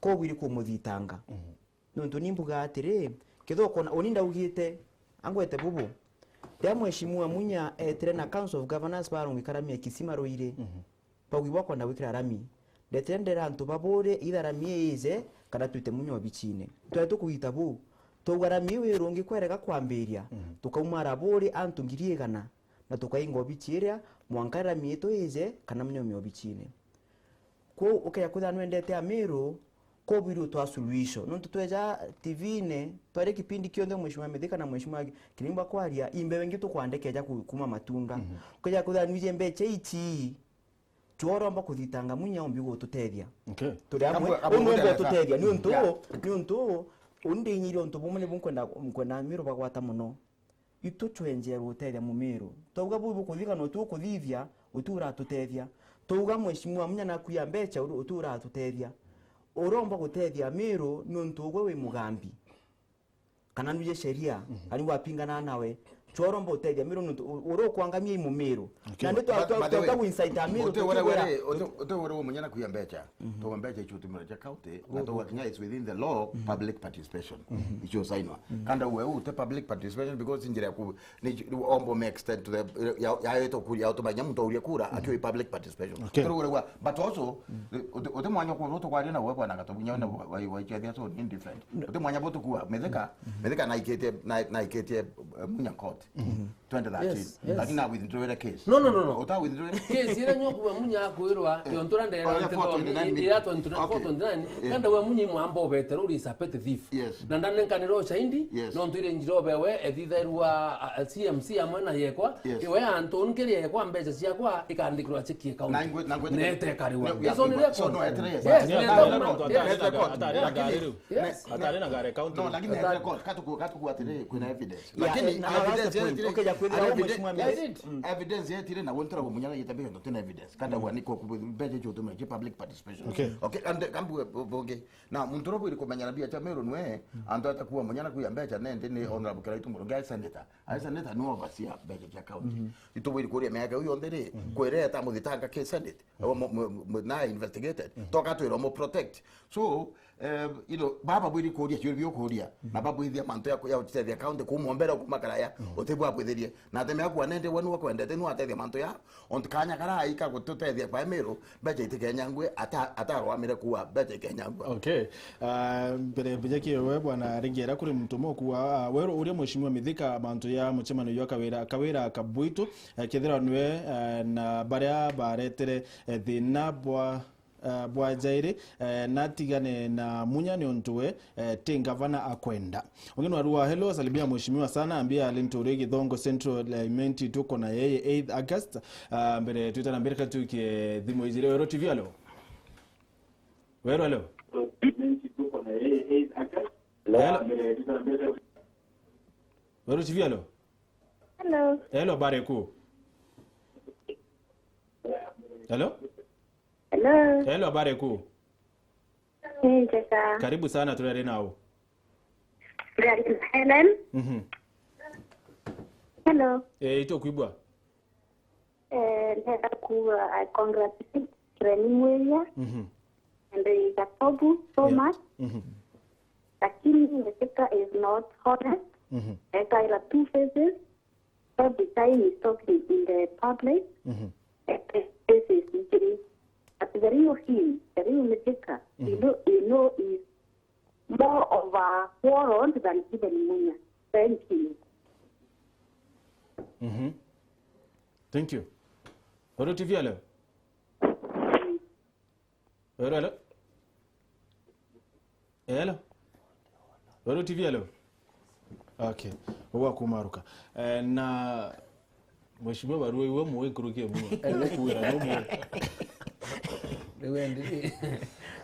ko bwiri kumuthitanga. Mhm. Nontu ni mbuga atiri, kethira ukona, uni ndaugite, angwete bubu. Riria Mheshimiwa Munya etire na Council of Governors barongwa ikaramia kisima Ruiri. Mhm. Baugi bakwenda gwikira rami. Ndetire ndera antu ba Buuri, either rami ii ije, kana twite Munya obicine. Twari tukugita buu. Twauga rami iu irungi kwerega kwambiria, mhm, tukauma ara Buuri antu ngiri igana, na tukainga obici iria, mwanka rami itu ije, kana Munya aume obicine. Kwou ukeja kwithira nwendete Amiru, ko bwiri utwaa suluhisho. Nontu tweja T V-ine, twari kipindi kionthe Mheshimiwa Mithika na Mheshimiwa Kirimi bakwaria, imbewe ingi tukwandika eja ku-, kuma Matunda. Mhm. Ukeja kwithira nwije mbecha ici, choromba kuthitanga Munya umbi gututethia. Okay. Turi amwe, Amwe, amwe uu niwe gutethia. Ututethia, niuntu, yeah, niuntu, uu ndinyirie untu bumwe nibu nkwenda, nkwenda Amiru bagwata muno. Itu twenjere gutethia Mumiru. Twauga buu bukuthithia na uti ukuthithia, uti uratutethia. Twauga Mheshimiwa Munya nakuia mbecha, uri-, uti uratutethia. Uromba gutethia Amiru niuntu ugwe wi mugambi. Kana nwije sheria, mhm, kana wapingana nawe. Choromba utethia Amiru niuntu u-, uri ukwangamia i Mumiru. Okay. Na ndi twa-, But, twa-, by the way, twauga gu incite Amiru, uti ura tukiwira were, uti, uti ura umunya nakuia mbecha. Mhm. Twa mbecha icio tumira cha county, na twa kinya is within the law, mhm, public participation. Mhm. Icio sainwa. Mhm. Kanda we ute public participation because njira ya ku-, ni ombo me extend to the, ya, ya yeto kuri, ya utuma nyamu tauria kura, mhm, akiwa public participation. Okay. Turu ura, but also, mm, uti, uti mwanya kwa utu kwaria na we bwana Gatobu, nyawe na wa, wa, wa, wa, so ni different. No. Uti mwanya botu kuwa, Mithika, mhm, Mithika na iketie, na, na iketie, eh, Munya court. Mhm. Twenty thirteen. Yes, yes. Lakini na withdrawire case. No, no, no, no. Uta withdrawire? Case ira nyo kuwa Munya akwirwa, eh, yontu ra ndera oh, ya nte four twenty-nine ira million. Twenty-nine, okay, four twenty-nine, eh, kanda wa Munyi mwamba obete ruri sapete thief. Yes. Na ndanenkanira ushahidi, yes, nontu ire njira obewe ethithairwa, a, a, C M C amwe na yekwa, yes, iwe antu nkiri yekwa mbecha ciakwa ikandikirwa cheki account. Na ngwe-, na ngwe-, nete kariwa. No, yeah, so ni so record. No, etere, yes. Yes, yeah, nete, yeah, nete, yes. Nete record. Atari na gari riu. Yes. Atari na gari account. No, lakini nete record, katuku-, katuku atiri, kwina evidence. Yeah, lakini na, na, that's the evidence point. Yetire, okay, ya kwithira evidence, mheshimiwa yes, Mary. Mm. Evidence yetire na wontera bo munyana yita mbeca ndote na evidence. Kanda mm, wa niko ku-, mbeca icio tume ki public participation. Okay. Okay, and kambu bo-, bonge. Na muntu ro bwiri kumenya na bia cha Meru nwe, mm, antu atakuwa munyana kuya mbeca nende ni honorable Kiraitu Murungi ai senator. Ai senator ni overseer mbeca cha county. Mm-hmm. Itu bwiri kuria miaka uyo ndiri, mm-hmm, kwireta muthitanga ki senate. Abo mo-, mo-, mo-, na investigated. Mm-hmm. Toka twira mo protect. So, eh, you know, baba bwiri kuria, ciuri bio kuria. Mm-hmm. Na babwithia mantu ya, ya gutethia county kuma mbere kuma karaya. Mm-hmm. Utibwa bwithirie. Na atemea kuwa nende we nuwe kwendete, nuwe atethia mantu ya. Ontu kanya kara aika gututethia kwa Meru, mbeca itikenyangwe, ata-, atarwamire kuwa, mbeca ikenyangwa. Okay. Ah, mbere mbijakie we bwana Ringera kuri muntu umwe kuwa, ah, weru uria mheshimiwa Mithika mantu ya muchemanio jwa Kawira, Kawira Kabwitu, eh, kethira nwe, eh, na baria baretere, eh, thina bwa, eh, bwa Jairi, eh, natigane na Munya ni untu we, eh, ti ngavana akwenda. Ungi nwarua, hello, salimia mheshimiwa sana, ambia Linturi Githongo Central, eh, Imenti tuko na yeye eighth August. Ah, mbere twita na mbere katukie thimu ijire. Weru T V, hello. Weru, hello. Hello. Weru T V, hello. Hello. Hello, habari kuu? Hello? Hello. Hello, habari kuu? Ni njega. Karibu sana, turari nau. Helen. Mhm. Hello. Eh, ito kuibwa. Eh, ndenda kuuga, I congratulate Reni Mwiria, mhm, and, eh, Jacobu so much. Mhm. Lakini Mithika is not honest. Mhm. Ekaira two faces. Every time he's talking in the public, mhm, eh, eh, faces injury. But the real him, the real Mithika, you, mhm, know, you know, is more of a warlord than even Munya. Thank you. Mhm. Thank you. Weru T V, hello. Weru, hello. Hello. Weru T V, hello. Okay. Ugwa kumaruka. Eh, na Mheshimiwa Barua, iwe muwi nkuruki e Munya. Kuwira ni umwe. Riu endi,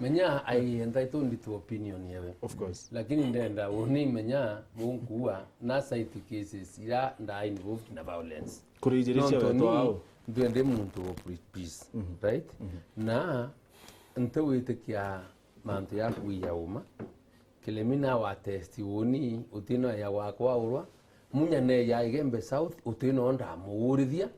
menya, I entitled to opinion yewe. Of course. Lakini ndenda uni menya, munkua, na cite cases ira nda involved na violence. Kurijiricia. Nontu wetu ni au? Ndwendi muntu wo pre-, peace, mhm, right? Mhm. Na ntiwitikia mantu ya kuiya uma. Kilemi na wa test uni, utino ya wakwa urwa. Munya ne ya Igembe South, utino ndamuurithia.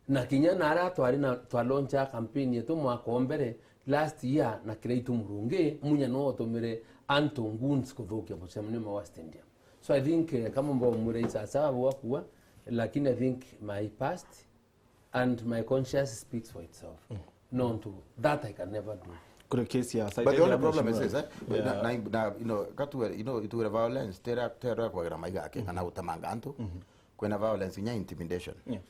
Na kinya na ara twari na, twa launch a campaign yetu mwaka o mbere, last year na Kiraitu Murungi, Munya no otumire antu goons kuthukia mucemanio wa stadium. So I think, eh, kama mbo mwira isasawa bwakua, lakini I think my past and my conscience speaks for itself. Nontu that I can never do. Kuri case ya But the only problem is this, eh? Yeah. Na, na, na, you know, katu, you know, itwire violence, tera, tera kwagira maiga ake, kana gutemanga antu. Kwina violence, inya intimidation. Yeah.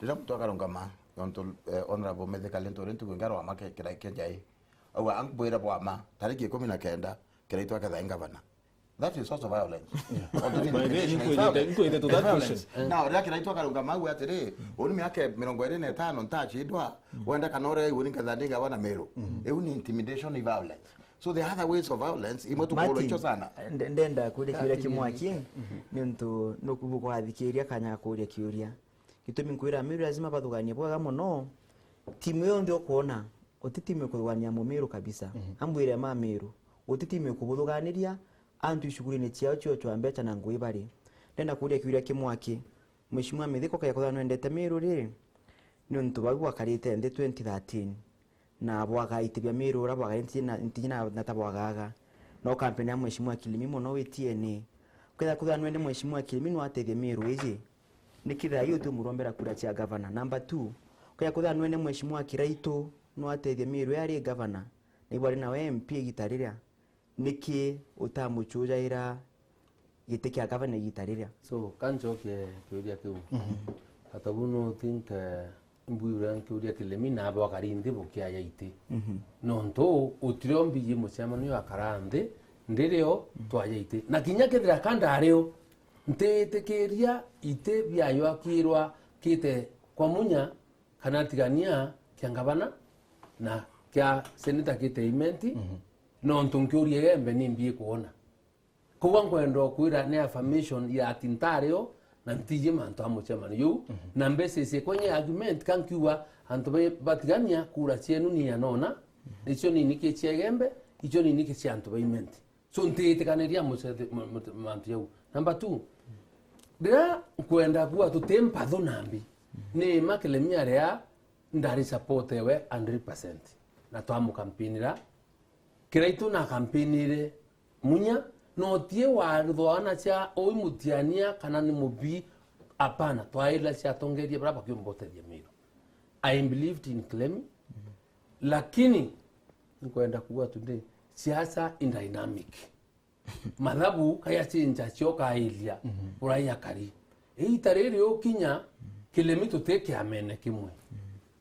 Riria muntu akarungama, nontu, eh, Honorable Mithika Linturi ntuku ingi arwama ke-, kira-, kia njai. Auga, "Ambwire bwama, tariki ikumi na kenda, Kiraitu akethai ngavana." That is also violence. By the way, nkwithite, nkwithite to that question. Now, riria Kiraitu akarungama auga atiri, "Uni miaka mirongo iri na itano ntachindwa, wenda kana uria iwe ni nkethani ngavana Meru." Iu ni intimidation, ni violence. So there are other ways of violence, imwe tukuhurwa icho sana. Nde-, ndenda kuria kiuria kimwe aki, niuntu nuku bukwathikiriria kanya ga kuria kiuria. Gitumi nkwira Meru lazima bathuganie bwega mono. Timu yonthe ukwona, uti timu ikuthugania Mumiru kabisa. Ambwire ma Meru, uti timu ikubuthuganiria, antu icugurini ciao cio cwa mbeca na ngui bari. Ndenda kuria kiuria kimwe aki, Mheshimiwa Mithika ukethia kwithirwa nwendete Meru ri, niuntu bau bwakarite nthi twenty thirteen. Na bwaga iti bia Meru uria bwaga ntiji na, ntiji na, na ta bwagaga. No kampeni ya Mheshimiwa Kilimi mono wi T N A. Ukethia kwithirwa nwende Mheshimiwa Kilimi no atethie Meru iji, ni kithia yu uti umurombera kura cia gavana. Number two, ukethia kwithirwa nwende Mheshimiwa Kiraitu no atethie Meru ari gavana, na ibwari nawe M P igita riria. Niki utamuchujaira giti kia gavana igita riria? So, ka ncokie kiuria kiu. Atabu no think, eh, mbwire nkiuria Kilimi na bwakari nthi bukiaja iti. Nontu utire ombiji mucemanio akara nthi, ndirio twaja iti. Na kinya kethira ka ndario, ntitikiria iti biajwakirwa kite kwa Munya kana tigania kia ngavana na kia seneta kite imenti, nontu nkiuria Igembe ni mbi ikwona. Koguo nkwenda ukwira ni affirmation ya ati ntario na ntiji mantu a mucemanio juu, na mbeca ciakwa ni argument ka nkiuga antu ba, batigania kura cienu ni anona, icio ni niki cia Igembe, icio ni niki cia antu ba imenti. So ntiitikaniria mucethe-, mu-, mu-, mantu jau. Number two, riria nkwenda kuuga tuti mpathu nambi, ni ma Kilemi aria ndari support ewe hundred percent. Na twamukampinira, Kiraitu na kampinire Munya, no tie wathwana cia ui mutiania kana ni mubi, apana, twairira cia atongeria baria bakiumba utethia Meru. I believed in Kilemi, lakini nkwenda kuuga today, siasa in dynamic. Mathabu kaya cinja ciokairia, mhm, urai akari. Iita riri ukinya, Kilemi tuti kiamene kimwe. Mhm.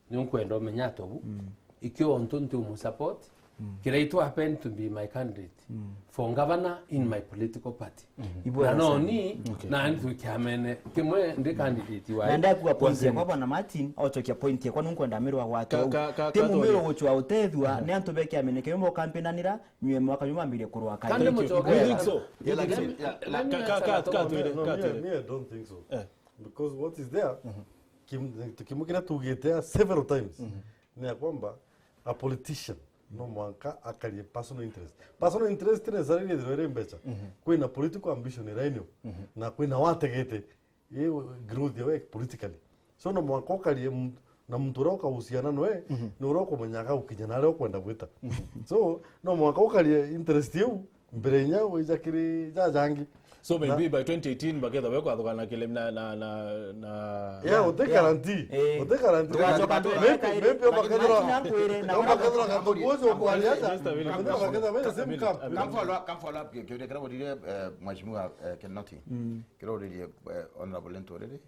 Ni nkwenda umenya atobu, mhm, ikio ontu nti umusupport, mhm, Kiraitu happen to be my candidate, mhm, for governor in my political party. Mhm. Na no ni, okay, nani twi kiamene kimwe ndi candidate wa. Na ndakuwa point yakwa, Bwana Martin, ochokia point yakwa, nunkwenda Meru agwate. Ka-, ka-, ka-, ti Mumiru guchwa utethua, mhm, ni antu be kiamene kimwe mokampinanira, nywe mwaka nyuma mbire kurwa kairi. Kandi mucoke. You think so? Yeah, like, yeah, like, ka-, ka-, ka-, ka-, no, no, ka-, me, me, I don't think so. Eh. Because what is there, mhm, kim-, kimu kiria tugite several times, mhm, ni ya kwamba a politician no mwanka akarie personal interest. Personal interest necessarily ithirwe iri mbeca. Mhm. Kwina political ambition irainio. Mhm. Na kwina wategete i growth yawe politically. So, no mwanka ukarie m-, na muntu uria ukahusiana noe, mhm, ni uria ukumenya agagukinya na aria ukwenda gwita. Mhm. So, no mwanka ukarie interest iu mbere inya wija kiri jajangi. So, maybe by twenty eighteen baketha we kwathukana Kilemi na, na, na, na. Yeah, uti guarantee. Eh. Uti guarantee. Tugacoka tu maybe, maybe bakethira, na nkwire, na bakethira kantu kucio kwaria aja. Just a minute. Bakethira we the same camp. Come follow up, come follow up, kiuria kiria uririe, eh, Mheshimiwa, eh, Kinoti. Mm. Kiria uririe, eh, Honorable Nturiri.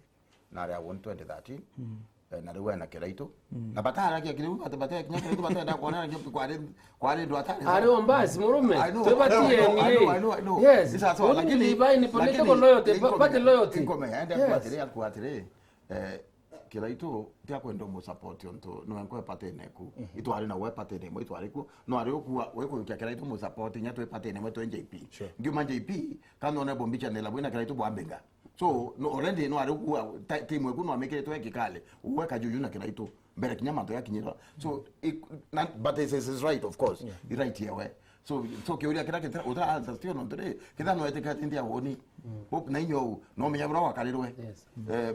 Na aria won twenty thirteen. Mm. Eh, na riu ena Kiraitu. Mm. Na bataragia kiriu, bata-, bata-, kinya Kiraitu batenda kuona ndio kwari, kwari ndu atari. Ari o mbasi, murume. I know, twe ba I know, I know, T N A. I know, I know. Yes. It's a song, lakini, lakini political loyalty, party loyalty. Yes. Ende kwa atiri, kwa atiri, eh, Kiraitu, tia kwenda mu support ontu, no enkwe party neku. Mhm. Itwari na we party nemwe, itwari ku. No ari ukuwa, we kurukia Kiraitu mu support, nya twi party nemwe twi N J P. Sure. Ngiuma N J P, kana one bombicha nela bwina Kiraitu bwambinga. So, no, already no ari kuwa ta-, timu eku no amikirite we kikale. Uwe Kajuju na Kiraitu. Mbere kinya mantu yakinyira. So, ik-, na, but it's, it's his right, of course. Yeah. I right yewe. So, so kiuria kira kitira, utira answer still no tiri. Kitha no etika tindi ya woni. Mm. Hope na inyo u, no menya bura wakarirwe. Yes. Eh,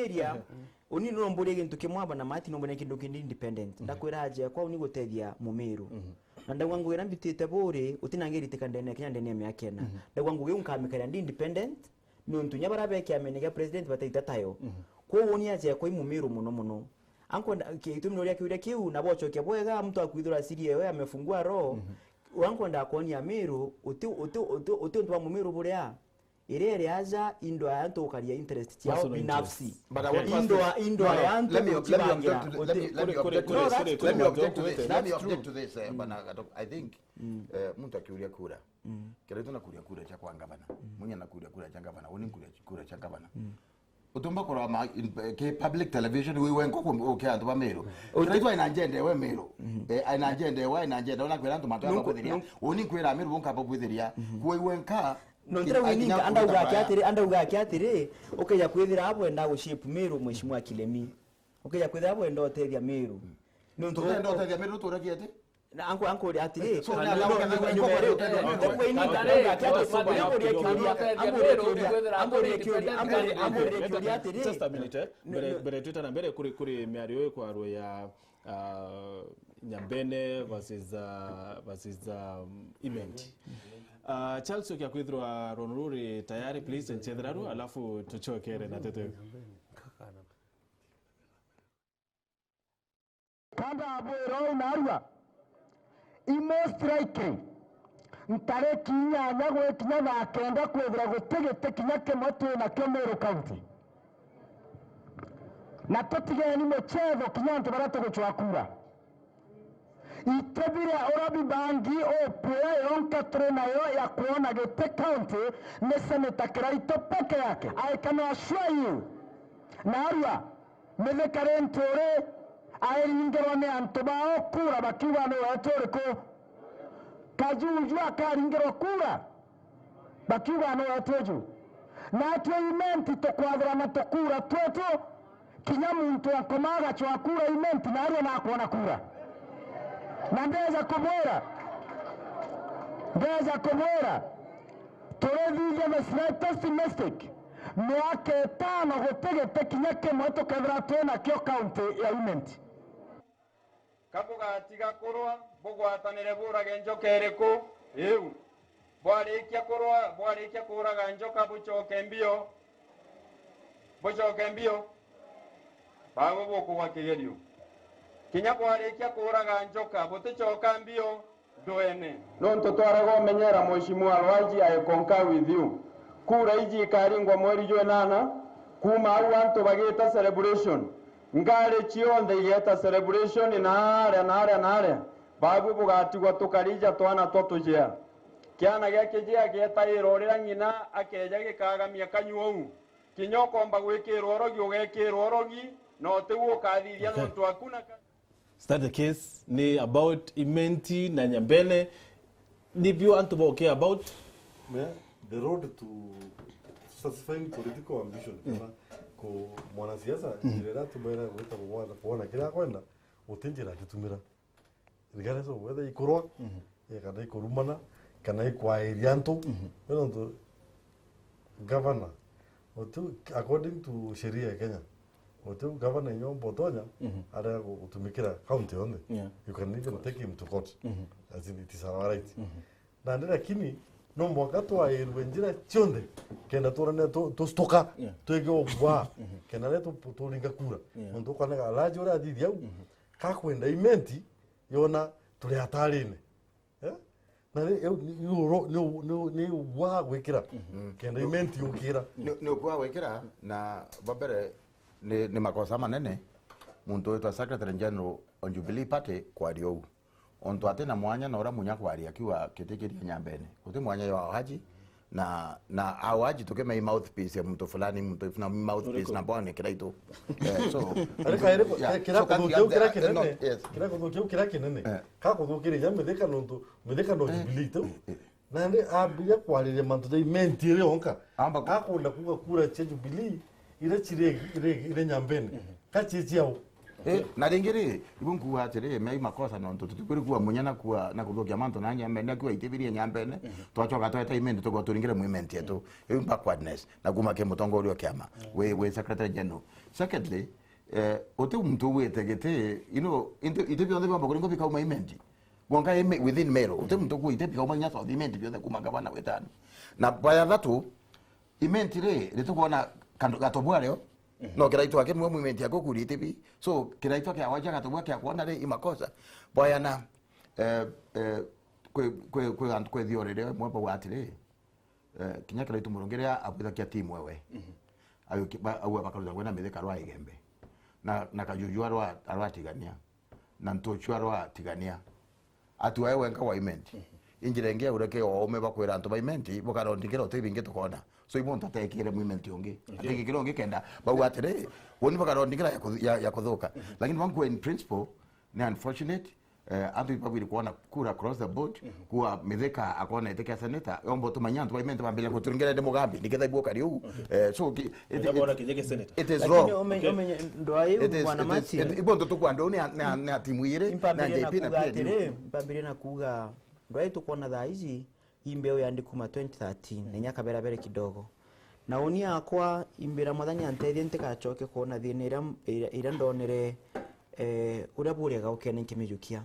area, uni no mburie gintu kimwe aba na Mati, no mburie kintu kindi independent. Ndakwira aja kwa uni gutethia Mumiru. Na ndauga ngugi iria mbitite buri, utinangiritika ndene ya Kenya, ndene ya miaka ina. Ndauga ngugi iu nkamikaria ndi independent, nontu nya baria be kiamene gia president bataita tayo. Kwou uni aja kwa i Mumiru muno muno. Ankwenda, ki-, gitumi nuria kiuria kiu, na bocokia bwega, mtu akwithirwa asiri ewe amefungua roho. Ankwenda kwonia Miru, uti, uti, uti, uti untu bwa Mumiru buria. Iria iri aja, indo ya antu gukaria interest ciao binafsi. But I want to ask this. Indo ya, indo ya antu gucibangira. Let me, let me object to this. Let me, let me object to this. Let me object to this. Let me object to this, eh, Bwana Gatoka. I think, eh, muntu akiuria kura. Kira itu nakuria kura cia kwa ngavana. Munya nakuria kura cia ngavana. Uni nkuria kura cia ngavana. Utumba kurwa ma, in, ki public television wi wenka ku, uke antu ba Miru. Kira itu aina njende we Miru. Eh, aina njende we, aina njende. Ona kwira antu mantu ya babwithiria. Uni kwira Miru bunka babwithiria. Kwi wenka. No, ntira wininga, andauga ake atiri, andauga ake atiri, ukeja kwithira abwenda gu shape Miru, Mheshimiwa Kilemi. Ukeja kwithira abwenda utethia Miru. Nontu ukwenda utethia Miru, turagia ati? Na anku, anku uri atiri. So, na, na, na, na, na, na, just a minute, eh. Mbere, mbere twita na mbere kuri, kuri miario ii kwarua ya ah, Nyambene versus, ah, versus, um, Imenti. Ah, Charles, ukia kwithirwa rwano ruri tayari, please, nchethera ru, alafu tuchokere na tete. Kanda abwira uu narua, i most likely, ntariki inyanya gwikinya thaa kenda kwithira guti giti kinya kimwe twinakio Meru County. Na tutigeni muchetho kinya antu baria tugucwa kura. Itebire urabi bangi upwira yonka turi nayo ya kwona giti county ni Senator Kiraitu peke yake. I can assure you, narua, Mithika ri nturi airingirwa ni antu bao kura bakiuga ni wetu uriku? Kajuju akaringirwa kura bakiuga ni wetu uju? Natwe Imenti tukwathirana tukura twetu, kinya muntu wa Nkoma agacwa kura Imenti, narua nakwona kura. Na ndeja kubwira, ndeja kubwira, turithithia the slightest mistake, miaka itano guti giti kinya kimwe tukethira twinakio county ya Imenti. Ka bugatiga kurwa, bugwatanire burage njoka iriku? Iu. Bwarikia kurwa, bwarikia kuraga njoka, bucoke mbio. Bucoke mbio. Bawe bukugwa kigerio. Kinya bwarikia kuraga njoka, buticoka mbio ndwene. Nontu twaraga umenyera, Mheshimiwa Rwaji, I concur with you. Kura iji ikaringwa mweri jwa inana, kuuma au antu bagiita celebration. Ngari cionthe igeeta celebration na aria, na aria, na aria. Baabui bugatigwa tukarija twana twa tujea. Kiana gia kijea gietaira urira ng'ina akeeja gikagamia kanyua uu. Kinya ukomba gwikirwa urogi, ugekirwa urogi, na utigu ukathithia nontu aku na ka- Is that the case? Ni about Imenti na Nyambene? Ni bio antu ba care about? Yeah, the road to satisfying political ambition, kana ku mwanasiasa, njira iria atumira gwita kuona, kuona kiria akwenda, guti njira akitumira. Regardless of whether ikurwa, eh, kana ikurumana, kana ikwairia antu. We nontu gavana, utiu, according to sheria ya Kenya, utiu gavana inya umba utonya arega gu-, gutumikira county yonthe. Yeah. You can even take him to court. As in, it is our right. Nandi lakini, no mwanka twairwe njira cionthe, kenda turane tu-, tustuka, yeah, twige ugwa, kenda ri tu-, turinga kura. Yeah. Nontu ukonega alaji uria athithia au, kakwenda Imenti, yona turi hatarine. Eh? Na ni, ni, ni uro-, ni, ni, ni ugwa gwikira. Kenda Imenti yukira. Ni, ni ugwa gwikira, na bambere ni, ni makosa manene muntu witwa Secretary General on Jubilee Party kwaria uu. Ontu ati na mwanya na uria munya kwaria akiuga kitikiria Nyambene. Guti mwanya jwa Haji, na, na au Haji tukimei mouthpiece ya muntu fulani, muntu na mouthpiece na bone kiraitu. Eh, so, ari kairi, yeah, kira so kuthukia u kira kinene, yes, kira kuthukia u kira kinene. Eh. Ka kuthukiria Mithika nontu, Mithika no Jubilee tu. Eh, eh. Nandi ambiria kwariria mantu ja Imenti iri yonka. Amba ku- Akunda kuuga kura cia Jubilee iria ciri, iri, iri Nyambene. Ka ci ciao. Eh, na ringi ri, ibu nkuuga atiri, mea i makosa nontu tutikwiri kuuga munya na kuuga na kuthukia mantu na Nyambene, na kuuga itibirie Nyambene, twacoka tweta Imenti, tukorwa turingire mu Imenti yetu. Iu backwardness, na kuuma ki mutongoria o kiama, wi, wi Secretary General. Secondly, eh, uti muntu ugwite giti, you know, into, iti bionthe biomba kuringwa bikauma Imenti. Gwonka ime-, within Meru, uti muntu ugwite bikauma inya South Imenti bionthe kuuma ngavana witanu. Na bwa ya thatu, Imenti ri, ritukwona kandu gatobwa rio, no kiraitu ake mwe mu Imenti yako kuri itibi. So, kiraitu kia wacha gatobwa kia kwona ri, i makosa. Bwa ya na, eh, eh, kwi, kwi, kwi antu kwi thiori ri, mwe bauga atiri, eh, kinya kiraitu murungi ria abwithakia timu ewe. Ayo ki-, ba-, aua bakaruta ngwena Mithika rwa Igembe. Na, na Kajuju arwa, arwa Tigania. Na Ntuchu arwa Tigania. Atua e wenka wa Imenti. Injira ingi aureke o aume bakwira antu ba Imenti, bukarondingira uti bingi tukona. So, ibo ntatekire mu Imenti ungi. Atekire ungi kenda. Bauga atiri, woni bakarondingira ya kuthu-, ya, ya kuthuka. Lakini wangu in principle, ni unfortunate, eh, antu ibabwire kuona kura across the board, kuwa Mithika akona iti kia senator, yomba utumanya antu ba Imenti bambire kuturingire ndi Mugambi, niketha ibwo kari uu. Eh, so, ki-, it, it, it is wrong. Lakini umenye, umenye, ndwai. It is, bwana it is, Martin, it, ibo ntu tukwandwa ni a, ni a, ni a timu iri, na N D P na P N U. Mpambirie na kuuga atiri, mpambirie na kuuga, ndwai tukwona thaa ici, i mbeu yandi kuma twenty thirteen, na inya kabere bere kidogo. Na uni yakwa, imbira Mwathani antethie ntigacoke kwona thina iria, iria, iria ndonere, eh, uria buria gaukene nkimijukia.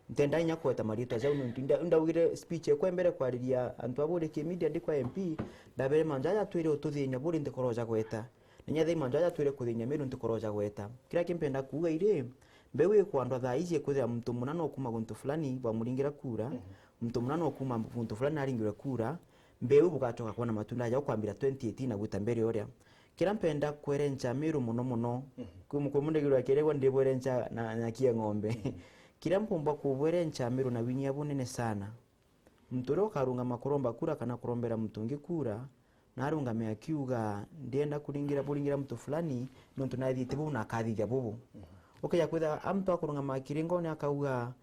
Ntenda inya kweta maritwa jau nontu nda-, ndaugire speech ekwa mbere kwariria antu a buri ki media ndi kwa M P, ndabere mantu jaja twire ututhinya buri ntikoro ja gweta. Na inya thai mantu jaja twire kuthinya Meru ntikoro ja gweta. Kiria kimpenda kuuga iri, mbeu ikwandwa thaa iji ikwithira muntu muna no kuma guntu fulani bwamuringira kura, muntu muna no kuma guntu fulani aringirwe kura, mbeu bugacoka kwona matunda jau kwambira twenty eighteen na gwita mbere uria. Kiria mpenda kwerenca Meru mono mono, kwi mu-, kwi mundu aigirwa akiregwa ndibwerenca na, na kia ng'ombe. Kiria mpumba kubwerenca Meru na winyia bunene sana. Muntu uria ukarungama kuromba kura kana kurombera muntu ungi kura, na arungame akiuga, "Ndienda kuringira, buringira muntu fulani, nontu nathithite buu na akathithia bubu." Ukeja kwithira a muntu akurungama akiringwa ni akauga,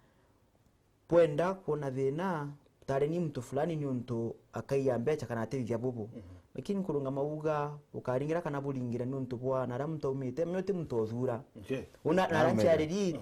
"Bwenda kwona thina, tari ni muntu fulani niuntu akaiya mbecha kana atithithia bubu." Lakini kurungama uga, "Ukaringira kana buringire niuntu bwa naria muntu aumite, menya uti muntu othura." Una, naria nchiariri,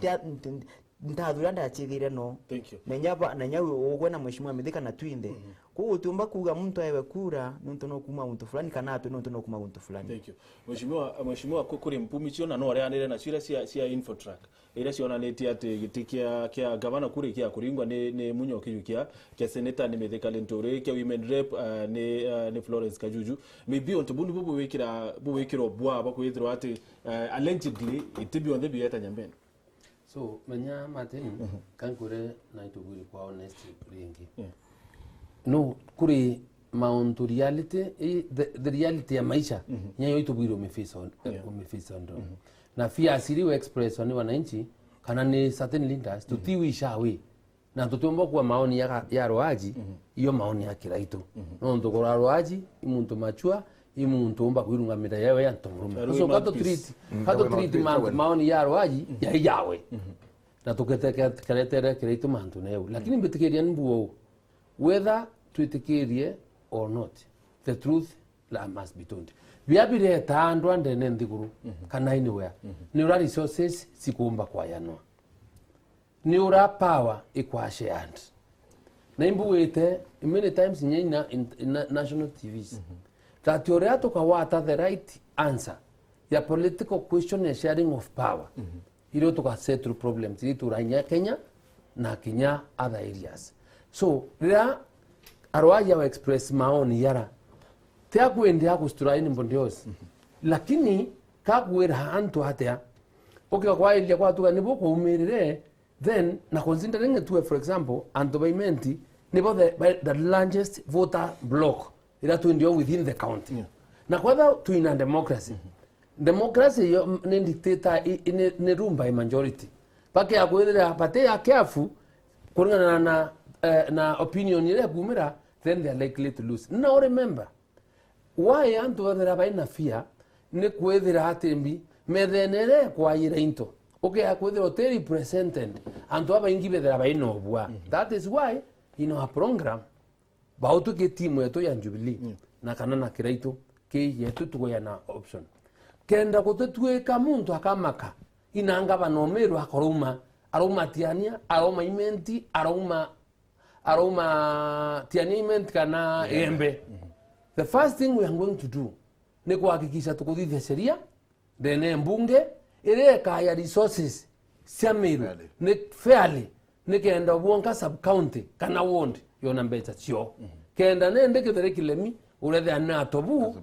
ntathura ndachithire no. Thank you. Na inya ba, na inya ugwe na Mheshimiwa Mithika na twinthe. Koguo utiumba kuuga muntu aewe kura nontu no kuma guntu fulani kana atwe nontu no kuma guntu fulani. Thank you. Mheshimiwa, Mheshimiwa, ku-, kuri mpumi cio na no areanire na cio iria cia, cia Infotrack, iria cionanitie ati giti kia, kia gavana kuri kia kuringwa ni, ni Munyo Kijukia, kia senator ni Mithika Linturi, kia women rep, eh, ni, eh, ni Florence Kajuju. Maybe untu buu nibu buwikira, buwikirwo bwa, bwa kwithirwa ati, eh, allegedly, iti bionthe bieta Nyambene. So, menya Martin, kankwire na itubwire kwa honest ringi. Yeah. No, kuri mauntu reality, i, the, the reality ya maisha, nyayo itubwire umiface on, umiface on. Na fears iri express ni wananchi, kana ni certain leaders, tutiwisha we. Na tutiumba kuwa maoni ya, ya Rwaji, iyo maoni ya Kiraitu. Nontu kura Rwaji, i muntu mature, i muntu umba kwirungamira yewe ya ntomurume. Ucio kato treat, kato treat ma-, maoni ya Rwaji, ya yawe. Na tukete-, ke-, keretere Kiraitu mantu neu. Lakini mbitikiria ni mbuo, whether twitikirie or not, the truth la must be told. Bia bireta andu andene nthiguru, kana anywhere, ni ura resources cikumba kwayanwa. Ni ura power ikwa shared. Na imbugite many times inya ina, in, in na-, national T Vs, that uria tukawata the right answer ya political question ya sharing of power, irio tuka settle problems iria itura inya Kenya na kinya other areas. So, riria Arwaji awa express maoni yara, ti akwende agustura anybody else. Lakini kakwira antu atia, ukiga kwairia kwatuga nibo kwaumirire, then, na considering tue, for example, antu ba Imenti nibo the, by the largest voter block ira twindio within the county. Yeah. Na kwetha twina democracy. Democracy yo, m-, ni dictator, i, i, ni, ni rule by majority. Bakia kwithira bati ya careful, kuringana na, eh, na opinion iria kumira, then they are likely to lose. Now remember, why antu bathira baina fear, ni kwithira atimbi, methene iria kwaira into. Ukia kwithira uti represented, antu babaingi bethira baina ubua. That is why, in our program, Bautwi ki timu yetu ya Jubilee, na kana na Kiraitu, ki yetu tukuya na option. Kenda gutituika muntu akamaka, ina ngavana o Meru akorouma, arauma Tiania, arauma Imenti, arauma, arauma Tiania, Imenti kana Igembe. The first thing we are going to do ni kuhakikisha tukuthithia sheria, ndene mbunge iria ikaya resources cia Meru ni fairly, nikenda bwonka sub county kana ward yona mbeca cio. Kenda nende kithire kilemi, urethea ni atobu,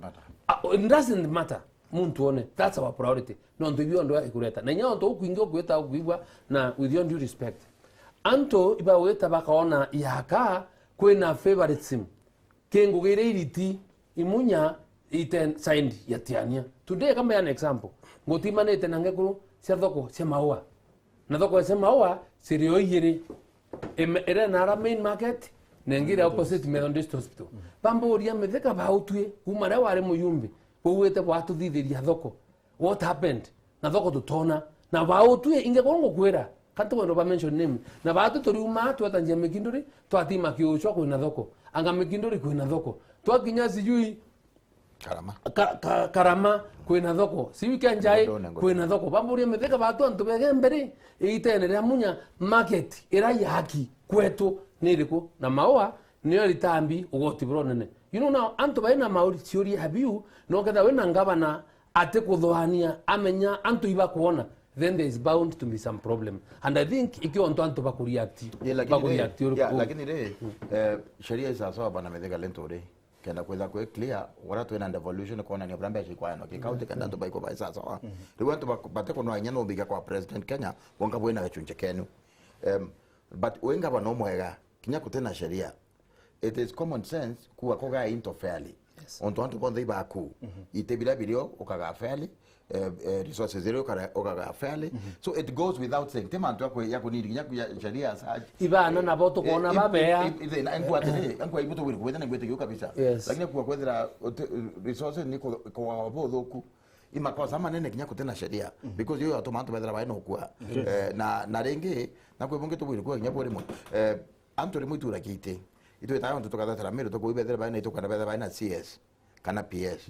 it doesn't matter muntu one, that's our priority. Nontu ibio ndio ikureta. Na inya ontu ukwingi ukwita ukwigua na with your due respect. Antu ibawita bakaona yaka kwina favoritism. Ki ngugi iria iriti imunya ite side ya Tiania. Today, kama an example, ngutimanite na ngekuru cia thoko cia Maua. Na thoko cia Maua ciri o igiri. Ime-, iria nara main market, na ingi iria opposite Methodist Hospital. Bamburia Mithika bautwi, kuma riria wari muyumbi, bauite bwatuthithiria thoko. What happened? Na thoko tutona. Na bautwi, inge kuru ngukwira. Kantu wendo ba mention name. Na bautwi turiuma, twetanjia Mikinduri, twatima Kiuchwa kwina thoko. Anga Mikinduri kwina thoko. Twakinya sijui Karama. Ka-, ka-, Karama kwina thoko. Sijui Kianjai kwina thoko. Bamburia Mithika batu antu bege mbere, iitene ria munya market ira yaki kwetu ni iriku? Na Maua niyo ritambi ugoti bura unene. You know now, antu baina mauri ciuria ya biu, no ketha wina ngavana atikuthuania, amenya antu ibakwona, then there is bound to be some problem. And I think ikio ontu antu bakureact, yeah, lakini bakureact ri, uriku? Yeah, lakini ri, eh, sheria isasawa bana Mithika Linturi. Kenda kwitha kwi clear, wara twina devolution kwonania buria mbeca ikwayanwa ki county kenda antu baikwa bai sasawa. Riu antu bak-, batikunwa inya numbika kwa President Kenya, bonka bwina gicunci kenu. Em, but wi ngavana umwega, kinya kutina sheria, it is common sense kuga kugaa into fairly. Yes. Ontu antu bonthe ibaku. Ite biria birio ukagaa fairly, eh, eh, resources iria ukara-, ukagaa fairly. So it goes without saying. Ti mantu ya kwe-, ya kuniri kinya kuya sheria as such. Ibana nabo tukwona babea. Enkwa atiri, enkwa ibu tugwiri kwithira na ngwitikia kabisa. Yes. Lakini kwa kwithira uti-, resources ni ku-, kugaa buthuku. I makosa manene kinya kutina sheria. Because yo yatuma antu bethira baina ukua. Eh, na, na ringi, na kwi bungi tugwiri kuga kinya kuri mwe. Eh, Antu rimwe ituragia iti. Itwitaga antu tukathatira Meru tukuibethera baina, itukwenda bethera baina C S kana P S.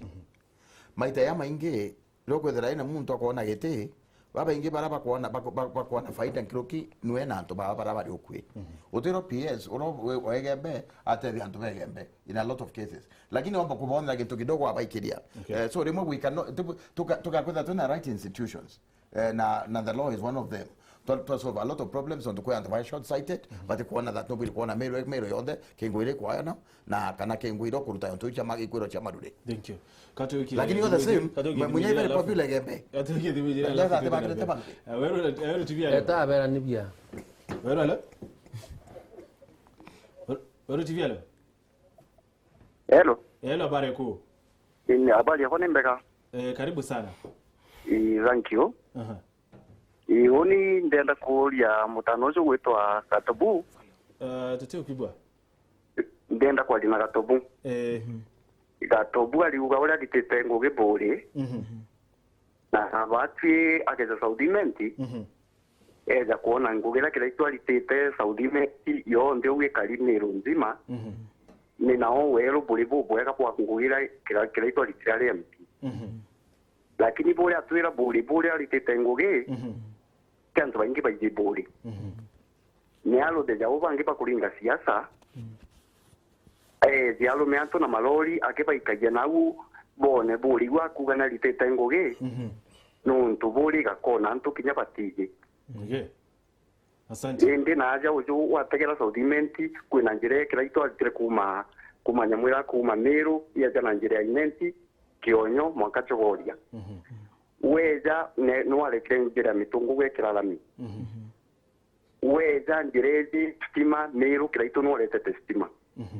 Maita ya maingi, riu kwithira ina muntu akwona giti, babaingi bara bakwona, bak-, bak-, bakwona faida nkiruki nwe na antu baba bara bari ukui. Utwirwa P S, ura we-, wa Igembe, atethia antu ba Igembe in a lot of cases. Lakini wamba kubonera gintu kidogo abaikiria. Okay. Eh, so rimwe gwika no, tuka-, tuka-, tukakwithira twina right institutions. Eh, na, na the law is one of them. Twa, twa solve a lot of problems ontu kwi antu ba short sighted, but kwona that nobwiri kwona Meru, Meru yonthe, kingo iri kwayana, na kana kingo iro kuruta ontu cha ma-, ikwiro cha marure. Thank you. Katuki, lakini all the same, mwenye very popular Igembe. Katuki thimiji la. Ndio ati bakire te bakire. Weru, weru T V ya. Eta abera ni bia. Weru, hello? Weru, weru T V ya. Hello. Hello, habari kuu. Ni habari yako ni mbega? Eh, karibu sana. Eh, thank you. Aha. Eh, uni ndenda kuuria mutano ucio gwitwa Gatobu. Eh, tuti ukibwa. Ndenda kwaria na Gatobu. Eh. Gatobu ariuga uria agitite ngugi buri. Mhm. Na batwi akeja South Imenti, mhm, eja kwona ngugi iria Kiraitu aritite South Imenti yonthe uu ikari Meru nzima, mhm, ni nao weru buri bubwega bwa ngugi iria Kira-, Kiraitu aritire ari M P. Mhm. Lakini buria atwira buri, buria aritite ngugi, mhm, ti antu baingi baiji buri. Mhm. Ni arutheja uu bangi bakuringa siasa, mm, eethia arume antu na malori akibaikagia nau, bone buri iu akuuga naritite ngugi, mhm, nuntu buri gakona antu kinya batiji. Okay. Asante. Indi naaja uju wategera South Imenti, kwina njira ikira itwaritire kuuma, kuuma Nyamwira, kuuma Meru, yaja na njira ya Imenti, Kionyo, mwanka Chogoria. Mhm. Weja, ne-, nwarekire njira ya Mitungu gwekira rami. Mhm. Weja njira iji stima, Meru Kiraitu nworetete stima. Mhm.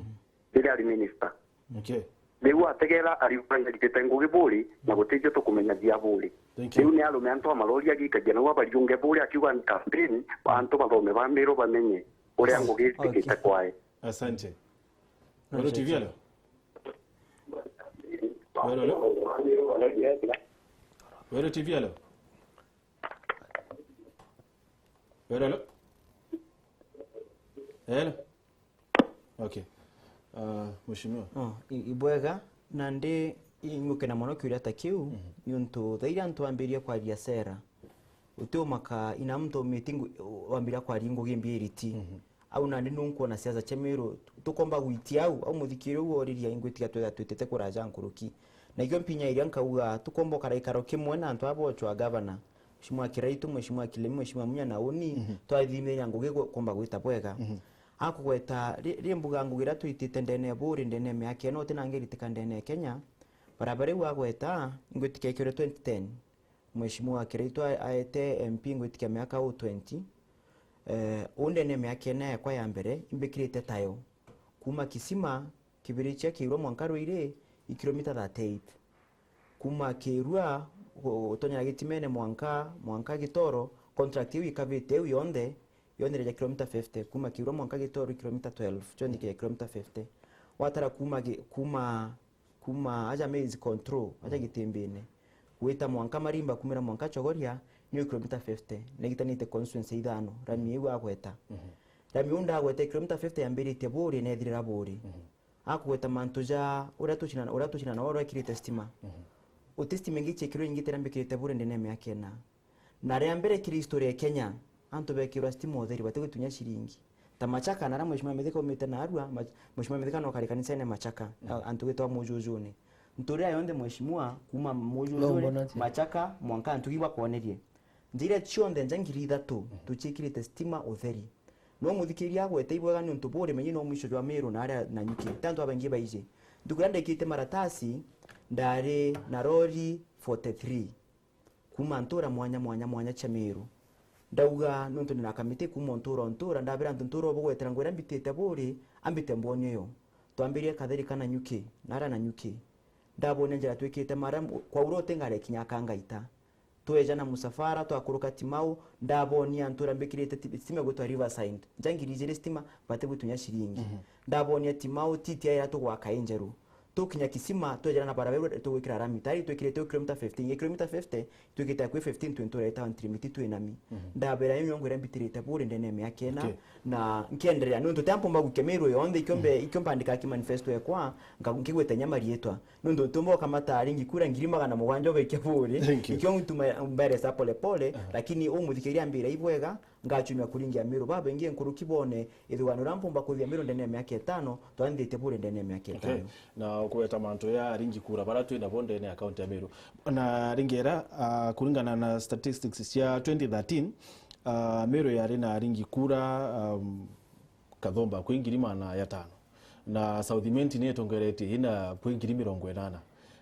Riria ari minister. Okay. Riu ategera ariuga nyaritite ngugi buri, na gutijo tukumenya cia buri. Thank you. Riu ni arume antu a malori agikagia nau abariunge buri akiuga ni campaign, antu bathome ba Meru bamenye uria ngugi itikite kwae. Asante. Weru T V, hello? Weru, hello? Weru T V, hello? Weru, hello? Hello? Okay. Ah, Mheshimiwa. Oh, i- ibwega, nandi ingukena mono kiuria ta kiu, niuntu thaira antu bambirie kwaria sera, uti umaka ina muntu umiti wambira kwaria ngugi mbiriti. Au nandi nunkwona siasa cia Meru, tukomba gwitia au, au muthikiri u woriria ingwitiga twetha twitite kuraja nkuruki. Na ikio mpinya iria nkauga, tukomba ukara ikaro kimwe na antu aba bochwa gavana, Mheshimiwa Kiraitu, Mheshimiwa Kilemi, Mheshimiwa Munya na uni, twathithiria ngugi gu- kumba gwita bwega. Akugweta ri- ri mbuga ngugi iria twitite ndene ya Buuri, ndene ya miaka ino, uti na ngiritika ndene ya Kenya. Barabara iu agweta, ingwitikia ikirwe twenty ten. Mheshimiwa Kiraitu a- aete M P ingwitikia miaka u twenty. Eh, u ndene ya miaka ina yakwa ya mbere, imbikirite tayo. Kuma Kisima, Kibirichia, Kirwa mwanka Ruiri, i kilomita thirty-eight. Kuma Kirwa, gu- gutonyera Gitimene mwanka, mwanka Gitoro, contract iu ikavite iu yonthe, yonthe ya kilomita fifty. Kuma Kirwa mwanka Gitoro i kilomita twelve, kionthe kia kilomita fifty. Watara kuma gi- kuma kuma aja Maize Control, aja Gitimbine, gwita mwanka Marimba, kumira mwanka Chogoria, niyo kilomita fifty, negitanite constituency ithano, rami iu agweta. Rami iu ndagweta kilomita fifty yambiritie Buuri, nethirira Buuri. Akugweta mantu ja uria tucina, uria tucina nao uria ekirite stima. Uti stima ingi ciekirwe ingi tira mbikirite Buuri ndene ya miaka ina. Na ria mbere kiri history ya Kenya, antu bekirwa stima utheri, batigwitunya ciringi. Ta Machaka, naria Mheshimiwa Mithika aumite narua, Mach- Mheshimiwa Mithika no kari kanisene Machaka, a- antu gwitwa Mujujuni. Nturira yonthe Mheshimiwa, kuma Mujujuni, Machaka, mwanka antu iba kwonerie. Njira cionthe nja ngiri ithatu, tuciikirite stima utheri. No muthikiria agwete ibwega niuntu Buuri menye no mwisho jwa Meru na aria Nanyuki. Ti antu abaingi baiji. Ntuku iria ndekite maratasi, ndari na rori forty-three. Kuma ntura mwanya, mwanya, mwanya cia Meru. Ndauga, nontu ndina kamiti kuma ntura o ntura, ndabira antu ntura o bugwetera ngugi iria mbitite Buuri, ambite mbonio yo. Twambirie Katheri ka Nanyuki, nara Nanyuki. Ndabonia njira twikite mara, kwaura uti ngari kinya akangaita. Tweja na musafara, twakuruka Timau, ndabonia ntura mbikirite ti- stima gwitwa Riverside. Nja ngiri ijiri stima, bati gwitunya ciringi. Ndabonia Timau, titi aira tugwaka injeru. Tukinya Kisima, twejana na barabara iria tugwikira rami. Tayari twikirite kilomita fifty. Nge kilomita fifty, twikite akui fifteen twi ntura itawa Ntirimiti twi nami. Ndabera iyo nyongo iria mbitirite Buuri ndene ya miaka ina. Okay. Na nkienderea, nontu ti ampomba gukia Meru yonthe, ikio mbe-, ikio mbandika ki manifesto ekwa, nka-, nkigweta nya marietwa. Nontu tumba ukamata aringi kura ngiri magana mugwanja ugaikia Buuri. Thank you. Ikio ntuma mberesa pole pole, lakini umuthikiria mbira ibwega, ngachumia kuringia Meru babaingi nkuruki bone ithugano riria mpumba kuthia Meru ndene ya miaka itano, twanthite Buuri ndene ya miaka itano. Okay. Na ukweta mantu ya aringi kura bara twi nabo ndene ya kaunti ya Meru. Na ringera, ah, kuringana na statistics cia twenty thirteen, ah, Meru yari na aringi kura, um, kathomba kwi ngiri magana ya tano. Na South Imenti ni itongeretie ina kwi ngiri mirongo inana.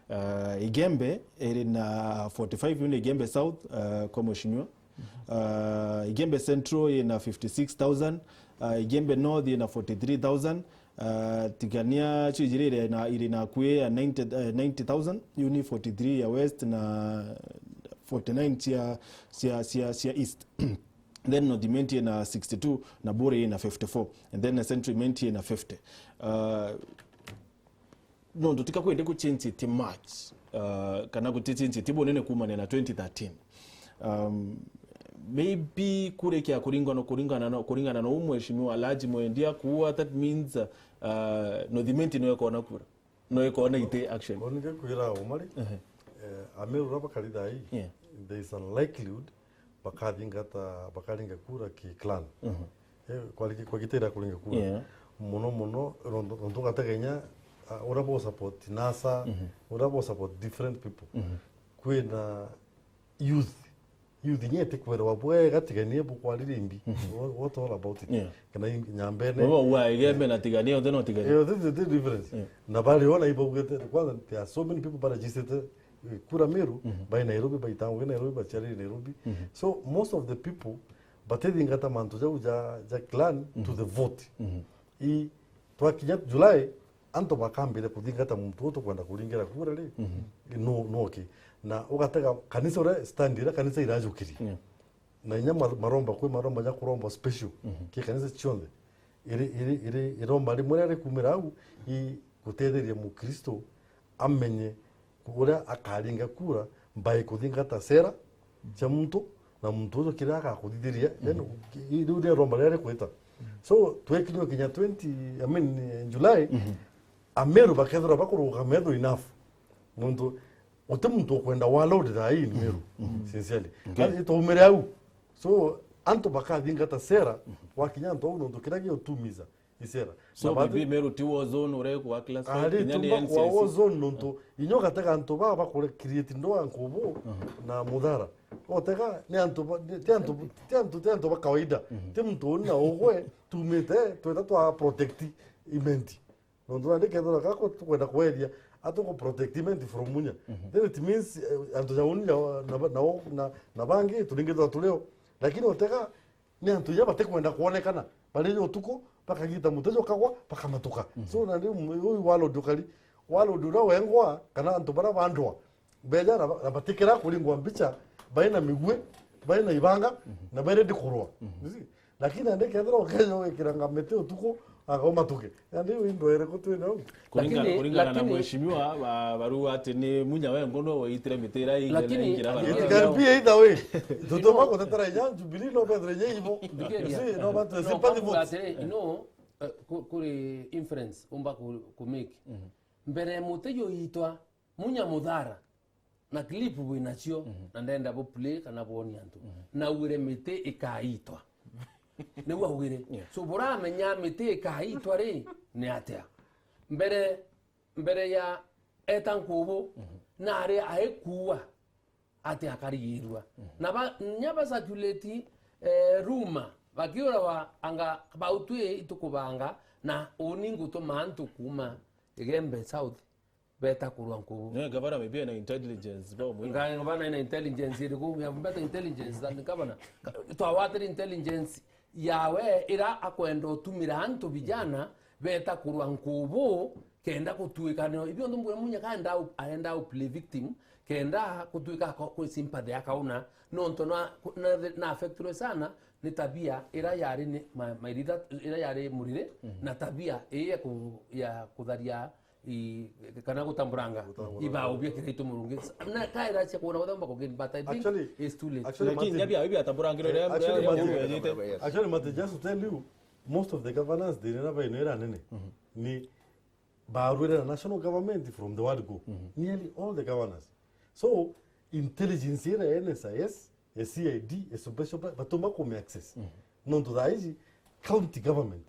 Ah, Igembe iri na forty-five, yu ni Igembe South, ah, kwa mheshimiwa. Ah, Igembe Central ina fifty-six thousand, ah, Igembe North ina forty-three thousand, ah, Tigania cio ijiri iri na, iri na akui ya ninety, eh, ninety thousand, yu ni forty-three ya West na forty-nine cia, cia, cia, cia East. Then North Imenti ina sixty-two, na Buuri ina fifty-four, and then Central Imenti ina fifty. Ah, nontu tika kwende guchenjete much, uh, kana gutichenjete bunene kumania na twenty thirteen. Um, maybe kurikia kuringana, kuringana na, kuringana na u mheshimiwa Alhaji Mwendia kuua, that means, uh, North Imenti no ikona kura. No ikona ite action. Bo ninge kwira uma ri, eh, Ameru uria bakari thaa ii, yeah, there is a likelihood bakathingata, bakaringa kura ki clan. Eh, kwa rigi-, kwa gitira kuringa kura. Yeah. Muno muno, ronto, ronto ugategenya, ah, uria bo support NASA, uria bo support different people. Kwina youth, youth inya itikwirwa bwega, tigania bukwarire imbi. What, what all about it? Yeah. Kana i-, nyambene. Baba, uwa, Igembe na Tigania, yonthe no Tigania. Eh, this is the difference. Yeah. Na bari ona ibaugite, kwanza, there are so many people bara registered, eh, kura Meru, by Nairobi, by town, Nairobi, baciarire Nairobi. So, most of the people, batithingata mantu jau ja, ja clan to the vote. I, twakinya July, antu bakambire kuthingata muntu uu tukwenda kuringira kura ri, no, no ki. Na ugatega kanisa uria stand iria kanisa irajukirie. Yeah. Na inya ma-, maromba kwi maromba ja kuromba special ki kanisa cionthe. Iri, iri, iri, iromba rimwe riria rikumira au, i gutetheria Mukristo amenye uria akaringa kura by kuthingata sera cia muntu, na muntu ucio kiria agakuthithiria, then riu ni iromba riria rikwita. So, twekinywa kinya twenty, I mean, eh, July, Ameru bakethirwa bakurugama metho enough. Nontu, guti muntu ukwenda warlord thaa ii ni Meru, sincerely. Okay. Ituumire au. So, antu bakathingata sera, wakinya antu au, nontu kiria giutumiza ni sera. So, na maybe Meru ti war zone uria ikwa classified, ari kinya ni tumba kwa N C I C. War zone nontu, inya ugatega antu baa bakure create ndoa nkubu na muthara. Otega ni antu ba, ni, ti antu, ti antu, ti antu ba kawaida. Ti muntu uni na ugwe, tumite, tweta twa protect Imenti. Nontu nandi kethira kako tukwenda kweria, atuku protect Imenti from Munya. Then it means, eh, antu ja uni na, na, na, na, na bangi, turingithwa turio. Lakini otega, ni antu inya batikwenda kwonekana. Bari utuku, bakagita muti jukagwa, bakamatuka. So, nandi uyu warlord ukari, warlord uria wengwa, kana antu baria bandwa, beja na, na batikira kuringwa mbicha, baina migwe, baina ibanga, na baina ndikurwa. You see? Lakini nandi kethira ukeja ugikiranga miti utuku, aga umatuke. Nandi iu indwa iriku twina au? Kuringana, lakini, kuringana na lakini mheshimiwa, ba-, baruga ati ni Munya wengwa no waitire miti iria ingi-, lakini, ingira lakini it can be either way. Tutuma gutetera inya Jubilee no bethire inya ibo. Ndikeria. Si, no batu no, sympathy votes. Atiri, no, eh, ku-, kuri inference umba ku-, ku make. Mbere muti juitwa Munya muthara na clip bwi nacio, na ndenda bu play kana bwonie antu. Naugire miti ikaitwa. Niu augire. Yeah. So, buramenya miti ikaitwa ri, ni atia? Mbere, mbere ya eta nkubu, nari aikuua ati akarigirua. Na ba, nya ba circulate, eh, rumor, bakiurawa anga bau twi itukubanga, na uni ngutuma antu kuma Igembe South, beta kurwa nkubu. Ne, gavana maybe ena intelligence, bo mwe. Nga-, gavana ena intelligence iriku? We have better intelligence than governor. Twawatiri intelligence yawe ira akwenda utumira antu vijana beta kurwa nkubu, kenda gutuika nio. Ibio ndu mbwira Munya kaenda u-, aenda u play victim, kenda gutuika ko-, kwi sympathy akauna, nontu na, na, na affectirwe sana ni tabia ira yari ni, ma-, mairita, ira yari murire, na tabia ii ya ku-, ya kutharia i, kana gutamburanga. Gutamburanga. Ibao bia kiraitu murungi. Na kaira cia kuona guthamba kugeni, but I think actually, it's too late. Actually, lakini Martin, nyabi abibi atamburangiro eh, ria, actually, ria, Martin, ria, ria, actually, Martin, just to tell you, most of the governors, they never know era nene. Ni barwire na national government from the word go. Nearly all the governors. So, intelligence ira N S I S, a C I D, a special branch, batuma kume access. Nontu thaa ici, county government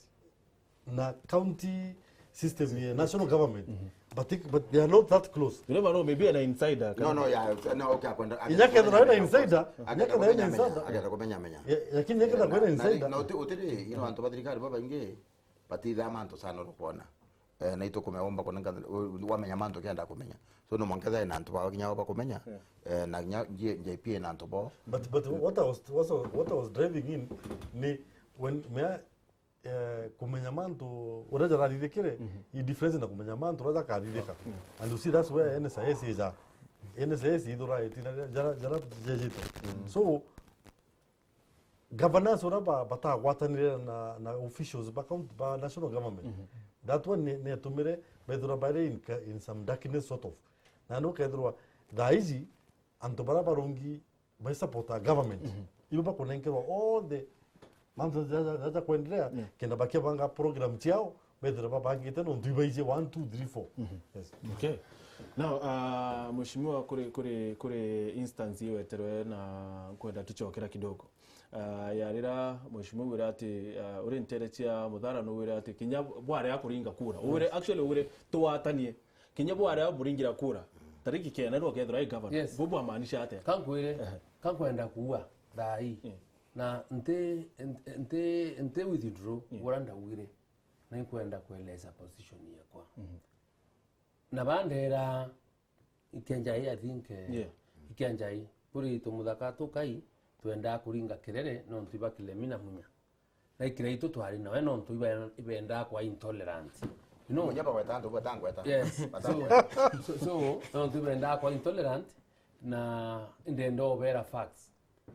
na county system ya national government, but they, but they are not that close. You never know, maybe an insider. No, no, yeah, no, okay, akwenda, inya kethira ena insider, inya kethira ena insider. Akenda kumenya menya. Yeah, lakini inya kethira kwena insider. Na uti, uti, you know, antu ba thirikari babaingi batithaa mantu sana urukwona. Eh, na itukumenya umba kunenga, u-, wamenya mantu kenda kumenya. So, no mwanka thae na antu bawe kinya bakumenya. Yeah. Eh, na kinya J-, J P A na antu bo. But, but what I was, what I was, what I was driving in ni when me, eh, kumenya mantu uria jarathithikire, i difference na kumenya mantu uria jakathithika. And you see, that's where N S I S is a, N S I S ithura itina jara, jara jejite. So, governors uria ba-, batagwatanire na, na officials ba county, ba national government. That one ni, ni etumire bethirwa bari in ka-, in some darkness sort of. Na ni ukethirwa thaa ici antu baria barungi bai support a government, ibo bakunenkerwa all the mantu ja, ja, ja, ja kuendelea, kenda bakibanga program ciao, bethire babangite nontu ibaiji one, two, three, four. Yes. Okay. Now, uh, mheshimiwa, kuri, kuri, kuri instance iweterwe na nkwenda tuchokera kidogo. Uh, ya rira mheshimiwa wira ati, uh, uri ntere cia muthara no wira ati kinya bware akuringa kura. Wire, actually, wire tuwatanie. Kinya bware buringira kura. Tariki kenda no kethira i governor. Yes. Bo bwamaanisha atia? Kankwire, ehe, kankwenda kuuga thaa ii. Na nti, nti, nti withdraw, yeah, uria ndaugire. Na inkwenda kueleza position yakwa. Na bandera ikenjai, I think, eh, yeah, ikenjai. Kuri tumuthaka tukai, twendaa kuringa kirere, nontu iba Kilemi na Munya. Na ikiraitu twari nawe, nontu ibe-, ibendaa kwa intolerant. You know? Munya bagweta antu batangweta. Yes. So, so, so, nontu ibendaa kwa intolerant, na ndenda ubera facts.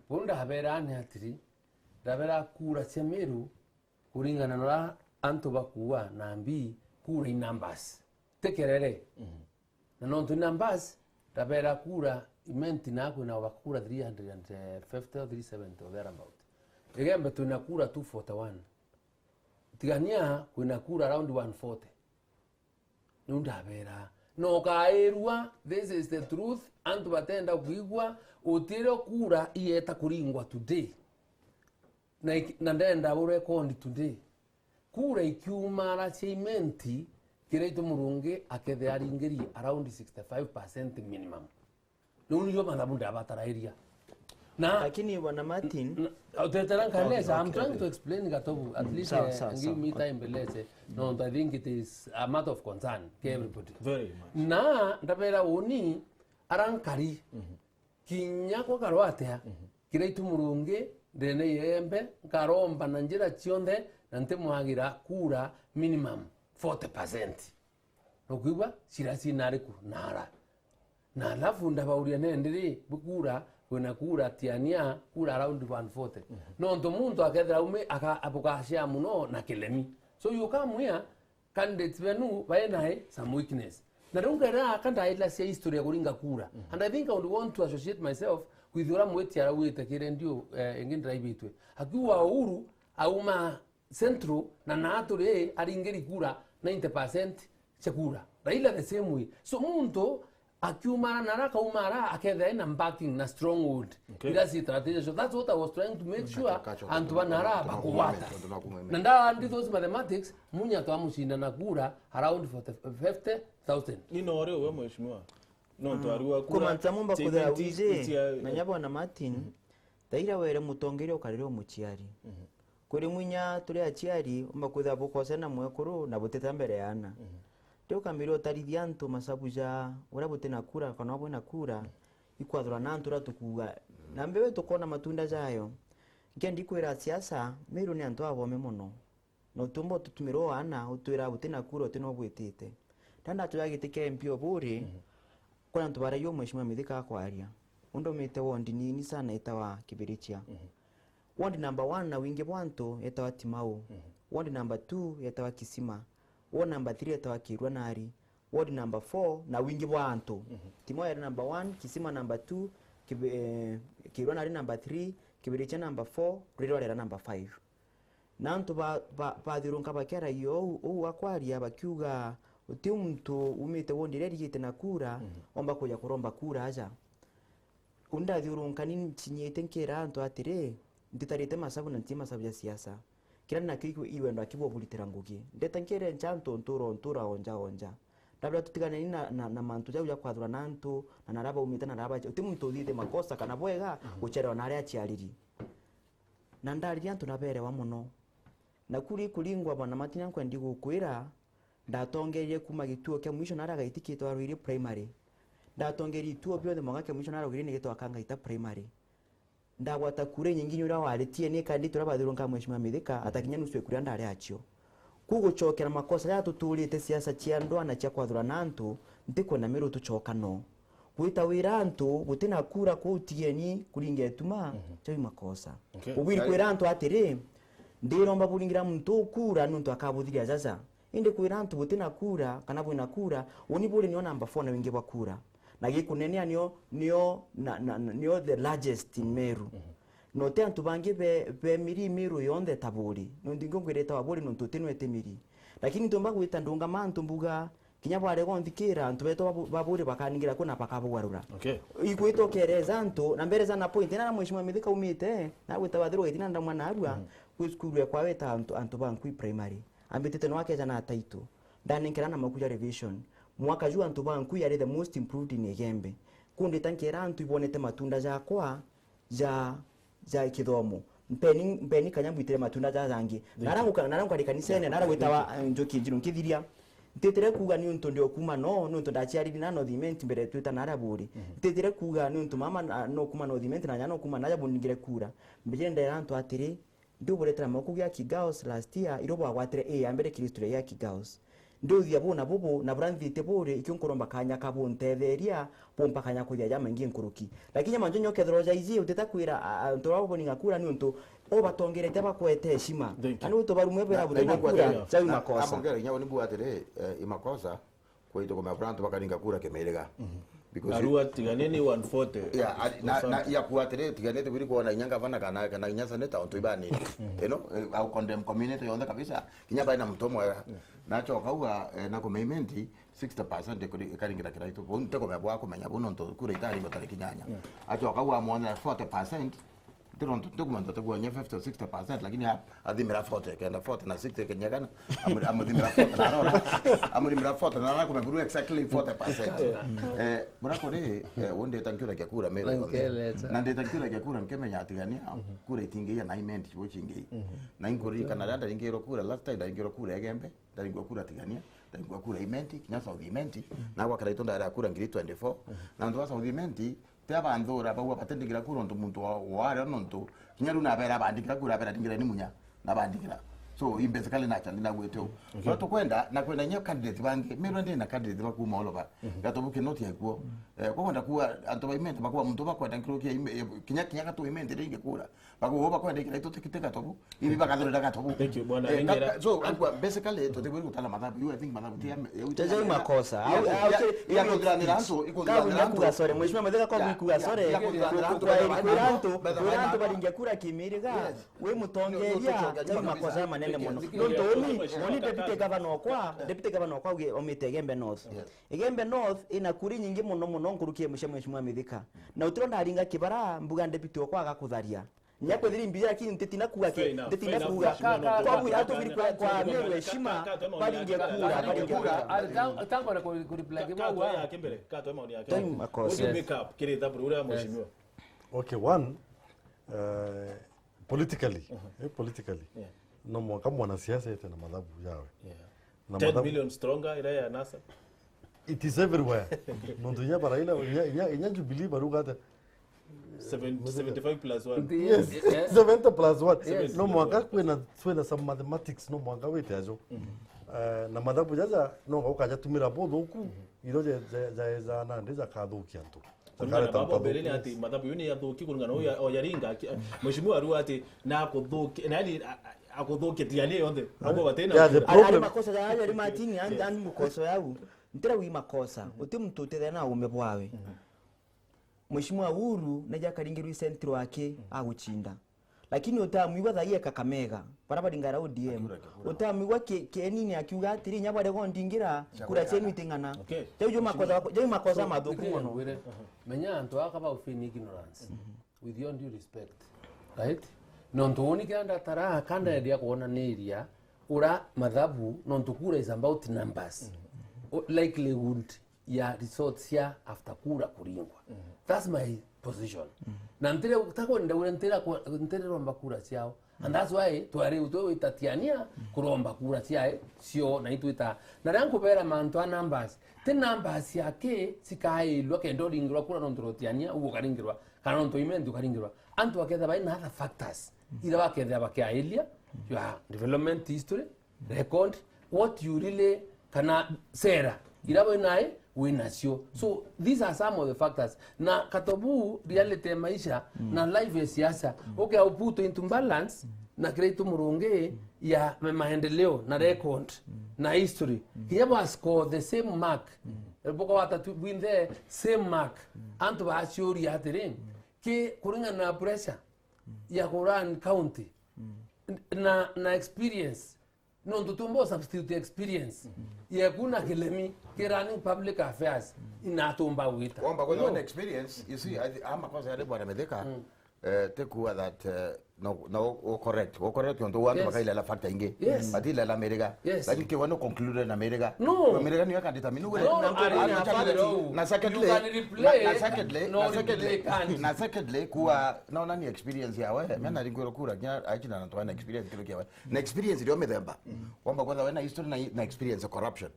Buu ndabera ni atiri, ndabera kura cia Meru, kuringana na uria antu bakuuga na mbii, kura i numbers. Ti kerere. Na nontu i numbers, ndabera kura Imenti na kwina bakura three hundred and fifty or three seventy or thereabout. Igembe twina kura two forty-one. Tigania kwina kura around one forty. Niu ndabera. Na ukairua, this is the truth, antu batenda kwigua, utirio kura ieta kuringwa today. Na iki-, na ndenda urekondi today. Kura ikiumara cia Imenti, Kiraitu Murungi akethira aringiri around sixty-five percent minimum. Niu niyo mathabu ndabatarairia. Na Lakini Bwana Martin, na, utetera nkaeleza, I'm trying to explain Gatobu, at least, sawa, eh, sawa, give me time mbeleze. No, I think it is a matter of concern to everybody. Very much. Na ndabera uni arankari, kinya kwa karwatea, Kiraitu Murungi, ndene yembe, nkaromba na njira cionthe, na ntimwagira kura minimum forty percent. Nukwigua? Cira cina ariku? Nara. Na alafu ndabauria nendi ri, bukura, kwina kura Tiania, kura around one forty. Nontu muntu akethira aume, aka-, abugacea muno na kilemi. So you come here, candidates benu bae nae some weakness. Na riu nkaira aka ndaila cia history ya kuringa kura. And I think I would want to associate myself with ura mwiti araugite kire ndio, eh, ingi ndiraibitwe. Akiuga Uhuru auma Central na naa turi aringiri kura ninety percent cia kura. Raila the same way. So muntu akiumara nara akaumara akethira ena backing na stronghold. Okay. Ira si strategy. So that's what I was trying to make sure antu ba nara bakugwata. Na ndandi those mathematics, Munya twamucinda na kura around forty, fifty thousand. Ni no ri we mheshimiwa? No, twarua kura. Kumanza mumba kuthira wije, na nyabo na Martin, taira were mutongeria ukarire umuciari. Kuri mwinya turi aciari, umba kwithira bukosena mwekuru na butita mbere ya ana. Riu ukambira utarithia antu masabu ja uria butina kura kana bwina kura, ikwathura na antu uria tukuuga. Na mbewe tukona matunda jayo. Nkendi kwira siasa, Meru ni antu abome muno. Na utiumba ututumirwa ana, utwira butina kura, utina ubwitite. Nda ndatuja giti kia M P o buri, kuna antu baragia mheshimiwa Mithika akwaria. Undomite ward nini sana itawa Kibirichia. Ward number one na wingi bwa antu etawa Timau. Ward number two etawa Kisima. Ward number three etawa Kirua Nari. Ward number four na wingi bwa antu. Timau yari number one, Kisima number two, Kibi-, eh, Kirua Nari number three, Kibirichia number four, Rwiri rwari number five. Na antu ba-, ba-, bathiurunka bakiaragia uu, uu akwaria bakiuga, uti muntu umite wondi iria irigite na kura, omba kuja kuromba kura aja. Uu ndathiurunka ni ncinyite nkira antu atiri, ntitarite masabu na nti masabu ja siasa. Kiria nakio iku-, iwendo akibu buritira ngugi. Ndeta nkire ncha antu ntura, ntura onja, onja. Ndabira tutiganeni na, na, na mantu jau ja kwathurana antu, na naria baumite na naria baci-, uti muntu uthithite makosa kana bwega, gucherewa na aria aciariri. Na ndaririe antu na berewa mono. Na kuri kuringwa bwana Martin, nkwendi gukwira, ndatongerie kuma gituo kia mwisho naria gaiti kitwa Rwiri Primary. Ndatongerie ituo bionthe mwanka kia mwisho naria Rwiri ni gitwa Kangaita Primary. Ndagwata kura inyingi ni uria waritie ni kandi turia bathirunka Mheshimiwa Mithika, atakinya nusu ya kura ndari acio. Ku gucokera makosa jaria tuturite siasa cia ndwaa na cia kwathurana antu, ntikwenda Meru tucoka no. Gwita wira antu gutina kura kuu tieni kuringa ituma, jau i makosa. Okay. Ubwiri kwira antu atiri, ndiromba buringira muntu uu kura niuntu akabuthiria jaja. Indi kwira antu butina kura kana bwina kura, uni buri nio namba four na wingi bwa kura. Na gikunenea nio, nio, na, na, na, nio the largest in Meru. Na uti antu bangi be, be miri Meru yonthe ta buri. Nontu ingi ngwirite wa buri nontu uti nwete miri. Lakini ntumba gwita ndungama antu mbuga, kinya bwarega unthikira, antu betu babu-, ba buri bakaningira kuna bakabugarura. Okay. Igwita ukereza antu, na mbereza na point, ina na Mheshimiwa Mithika umite, na gwita bathirwa itina ndamwa narua, kwi cukuru ekwa weta antu, antu ba Nkui Primary. Ambitite no akeja na title. Ndanenkera na maku ja revision. Mwaka ju antu ba Nkui ari the most improved in Igembe. Kundita nkera antu ibonete matunda jakwa ja, ja kithomo. Mpeni, mpeni kanya mbwitire matunda ja jangi. Nara nguka, nara ngukari kanisene, nara gwitawa, eh, Njoki Njiru nkithiria. Ntitire kuuga ni untu ndio kuma no, ni untu ndaciariri na North Imenti mbere twita nara buri. Ntitire kuuga ni untu mama na, no kuma North Imenti na nya no kuma naja buningire kura. Mbijire ndera antu atiri, Ndi uburetera moko gia Kigaos last year, irio bwagwatire ii ya mbere kiri historia ya Kigaos. Ndi uthia buna bubu, na bura nthite buri, ikio nkuromba kanya ka buntetheria, bumpa kanya kuthia jamaingi nkuruki. Lakini mantu nyo kethirwa jaiji, utita kwira, a, a, antu baba boninga kura ni untu ubatongerete bakwete heshima. Thank you. Na ni untu barumwe bera Na, butina na kura, na, jau i na, makosa. Amongera inya uni bu atiri, eh, i makosa, kwaitu kumea bura antu bakaninga kura kimiriga. Mhm. Because Arua Tigania ni one forty. Yeah, ari- na, na, ya kuwa atiri, Tigania tibwiri kuona inya ngavana kana, kana inya seneta ontu ibani. You know, eh, au condemn community yonthe kabisa. Kinya bai na mtu mwega. Nachoka uga, eh, na kumementi sixty percent ikuri- ikaringira Kiraitu. Bau ntikumenya bwa kumenya bau nontu kura itari ngo tariki nyanya. Achoka uga amwona forty percent. Ntirontu ntikumenya ntikwonye fifty or sixty percent, lakini a- athimira forty, kenda forty na sixty kenyekana. Amu- amuthimira forty na arora. Amuthimira forty na arora kumenya exactly forty percent. Eh, bura kuri, eh, undi tankiura kia kura mero yonthe. Nkeleta. Na ndita nkiura kia kura nkemenya atigania, kura itingi ya nine ninety bo chingi. Na inkuririkana randa ringiro kura, last time ndaringiro kura egembe, ndaringwa kura Tigania, ndaringwa kura Imenti, kinya South Imenti, na gwakira itu ndaira kura ngiri twenty-four. Na antu ba South Imenti, ti abanthura bau abatindigira kura untu muntu wa, wa aria nontu, kinya riu nabera abandigira kura, abera ndingira ni munya, na bandigira. So, i basically na chandi na gwete u. Kwa tukwenda, na kwenda nyo candidate bangi, mirwe ndi na candidate ba kuma all over. Gatobu kinoti akuo. Eh, kwa kwenda kuwa antu ba Imenti, bakuwa muntu bakwenda nkirukia ime-, eh, kinya, kinya gatu Imenti ringi kura. Bakuwa bakwenda ikira itu tikiteka tobu. Ibi bakathurira gatobu. Thank you, bwana. Eh, Ringera. Ka-, so, kwa basically, tutibwiri gutala mathabu. You, I think mathabu ti ya, ya Teja i makosa. Au, au, ya, ke- ya kuthiranira antu, kabu ikuthiranira antu. Nyakuga sore. Mheshimiwa Muthika, kabu ikuga sore. Ya kuthiranira antu, kwa betha ikuga antu, antu, betha betha antu antu. Baringe kura kimiriga. Yes. We mutongeria, no, no, tei makosa manene muno. Nontu uni, uni deputy governor okwa, deputy governor okwa uge omite Igembe North. Yes. Igembe North ina kuri nyingi muno muno nkuruki ya Mheshimiwa Muthika. Na utiro ndaringa kibara, mbuga deputy okwa agakutharia. Nya kwethira imbi, lakini ntitina kuga ki, ntitina kuga. Kwa buya tubiri kwa, kwa Meru heshima, baringe kura, baringe kura. Ari, tang-, tangwa na ku-, ku reply ki bau. Katwe yake mbere, katwe maoni yake. Time makosa. What do you make up? Kiri thaburu uria mheshimiwa. Okay, one, eh, politically, eh, politically. No mwanka mwanasiasa ete na mathabu yawe. Na ten million stronger ira ya NASA. It is everywhere. Nontu inya bara ina, inya, inya, inya Jubilee baruga ata? Seven, seventy-five plus one. Yes, seventy plus one. Yes. No mwanka kwina, kwina some mathematics, no mwanka wite ajo. Eh, na mathabu jaja, no ukaja tumira buthuku, iro je, je, je, ja nandi jakathukia antu. Kuringana na baba mbeleni ati mathabu yu ni yathuki kuringana uyu oyaringa. Mheshimiwa aru ati na akuthuki, na yani, a-, a-, akuthuki tiani yonthe. Abo batina. Yeah, the problem. Ari makosa ya, ari Martin, and, and mukoso yau. Ntira wi makosa. Uti muntu utethea na ume bwawe. Mheshimiwa Uhuru, naja akaringirwa central ake, aguchinda. Lakini utamwigua thaia Kakamega, bara baringara O D M. Utamwigua ki-, kienini akiuga atiri, "Nya bware gondingira, kura cienu iting'ana." Okay. Jau jo makosa, jau makosa mathuku muno. Menya antu aka ba ufini ignorance. With your due respect. Right? Nontu uni kenda tara, kanda ndia kuonaniria, ura mathabu, nontu kura is about numbers. O-, likelihood ya results cia after kura kuringwa. That's my position. Na ntire, takwenda ure ntira kwa, ntire romba kura ciao. And that's why twari utwe witatiania kuromba kura ciae cio na itwita. Na ria nkubera mantu a numbers, ti numbers ciake cikailwa kenda uringirwa kura nontu rotiania, uguo ukaringirwa, kana nontu Imenti ukaringirwa. Antu aketha bai na other factors, ira bakethira bakiairia, your development history, record, what you really, kana sera ira we nae we nacio. So these are some of the factors. Na katobu reality ya maisha na life ya siasa, okay, I'll put into balance na Kiraitu Murungi ya ma-, maendeleo na record na history. Kinya ba score the same mark. Boka watatu win the same mark. Antu baciuria atiri, ki kuringana na pressure ya ku run county, n-, na, na experience. Nontu tumba u substitute experience yeku na kilemi ki running public affairs, inatumba gwita. Womba kwithirwa na experience, you see, I thi-, ama kwanza yale bwana Mithika, eh, ti kuga that, eh, no, no, u correct, u correct, nontu antu bakailela factor ingi. Yes. Batilela miriga. Yes. Lakini kiwa no conclude na miriga. No. Miriga niyo ikadetermine. No, na, na, na, na secondly, na, na secondly, na secondly, na secondly, kuwa, naona ni experience yawe, mimi naringwirwo kura, kinya, actually, na antu bana experience kiro kiawe. Na experience ndio mithemba. Wamba kwanza wena history na, na experience ya corruption.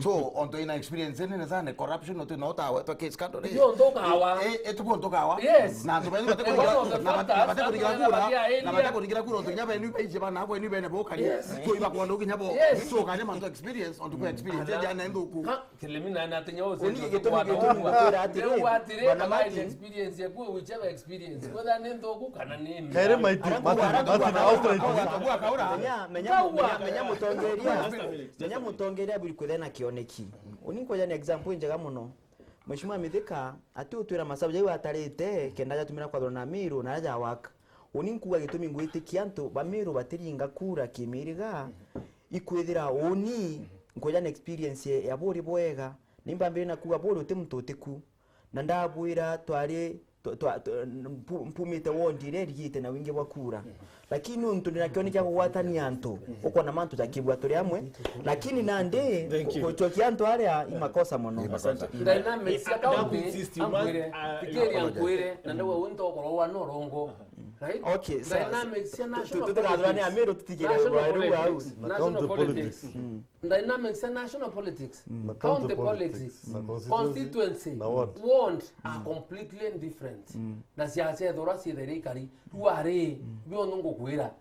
So, onto ina experience nene sana corruption, no tu no ta we to case scandal. Yo ndoka hawa. Eh, eh, tu ndoka hawa. Yes. Na antu bani bate kuringira, na bate kuringira kura, na bate kuringira kura, onto nyaba ni beije bana, kwa ni bene bokari. Yes. So, iba kwa ndoki nyabo. Yes. So, kane mantu experience, onto kwa experience ya na nduku. Kilimina na tenya ose. Uni gitumi gitumi kwira atiri, bwana Martin, experience ya kuwe, whichever experience. Whether ni nthuku kana ni mega. Kairi maitu, Martin, Martin outright. Menya, menya, menya, menya mutongeria. Menya mutongeria buri kwithena kioneki. Uni nkoja ni example njega muno. Mheshimiwa Mithika ati utwira masabu jau atarite kenda jatumira kwathurana na Miru na aria ja work. Uni nkuga gitumi ngwitikia antu ba Miru batiringa kura kimiriga, ikwithira uni nkwija na experience ya buri bwega, ni mbambire na kuga buri uti muntu utiku. Na ndabwira twari twa- twa- twa- mpu- mpumite ward iria irigite na wingi bwa kura. Lakini untu ndina kioni kia kugwatania antu, ukona mantu ja kibwa turi amwe, lakini nandi Thank you. Gucokia antu aria i makosa mono. Asante. Dynamics ya county, Ndaku insist, you must, ambwire, uh, fikiria apologize. Nkwire, na ndauga untu okorwo wa norongo. Right? Okay, sa- Dynamics ya tu- national tu- tutigathurane politics. Amiru tutigire National rwaru politics. Au. Na county National politics. Politics. Dynamics ya national politics, Na county county politics, politics, na constituency, constituency, na ward. Ward are completely different. Na siasa ethora ciethaire ikari, riu ari, bionthe ngukwira,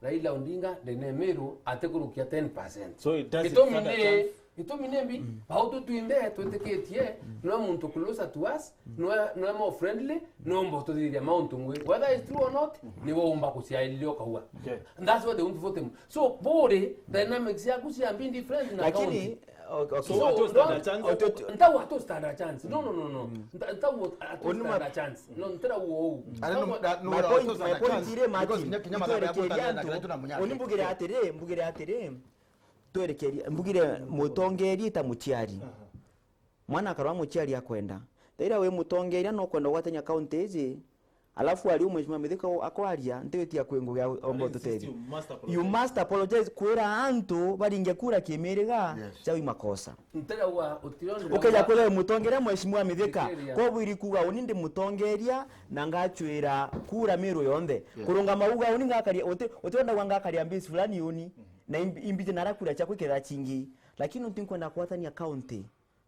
Raila Odinga ndene Miru atikurukia ten percent. So it doesn't Gitumi stand a ni, chance. Gitumi ni mbi, bau tutwinthe twitikitie, no muntu closer to us, no, no more friendly, no mbo tuthithia mauntu ngwi. Whether it's true or not, ni wo umba kuciailile ukaua. Okay. And that's what they want to vote him. So, buri, dynamics yaku cia being different na Lakini, county. O- okay. So, So, atu stand a don't- chance? Oto- Ntau atu stand a chance. No, no, no, no. Nta- ntau atu Oni ma- stand a chance. No, ntira uo u. Ari no- Ntau- na- no- My ura point, atu stand my a point chance, iri, because Martin, kinya- kinya mathabu ya itwerekeria kutana na antu. Kira itu na munyaka. Oni mbugire atiri, mbugire atiri, twerekeria, mbugire mutongeria ta muciari. Mwana akarwa muciari akwenda. Thaira wi mutongeria no kwenda gwatanya county iji, alafu ari u Mheshimiwa Mithika u- akwaria, ntiwitia kwi ngugi ya omba Ari ututeethia. insist, you must apologize. You must apologize kwira antu baringe kura kimiriga Yes. jau i makosa. Ntirauga utiro Ukeja kwira wi mutongeria Mheshimiwa Mithika, Fikiria. Kwa bwiri kuga uni ndi mutongeria na ngachwira kura Miru yonthe. Yes. Kurungama uga uni ngakaria, uti- utirenda uga ngakaria mbisi fulani uni, na imbi- imbite nara kura ciakwa ikethira cingi. Lakini untu nkwenda kwatania county.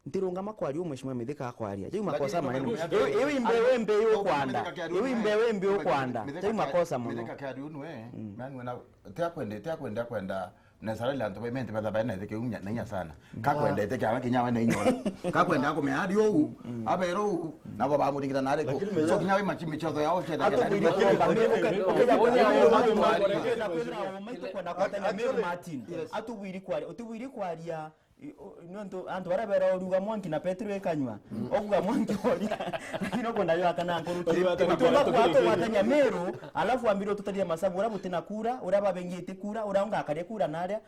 Ntirungama kwaria u Mheshimiwa Mithika akwaria. Jau makosa manene. Lakini iu imbe wembe ukwanda. Iu imbe wembe ukwanda. Jau makosa mono. Mithika kiari unu, eh. Mani wena, tia kwenda, tia kwenda, kwenda. Na sarali antu ba mente batha bae na itheke unya na inya sana. Kakwenda itheke awa kinya we na inya. Kakwenda akumea ari u, abero u, nabo bamuringira na ari ku. Lakini So kinya we machi michotho yao chete. Atubwiri kwaria, utubwiri kwaria. I- o- nontu antu baria bera uruga mwanki na Petero ikanywa, okuga mwanki oria, lakini okwenda yo akana nkuru. Oria atana Ituma kwenda kwatugwatania Meru, alafu ambire ututarie masabu uria butina kura, uria babengite kura, uria ungakaria kura naria,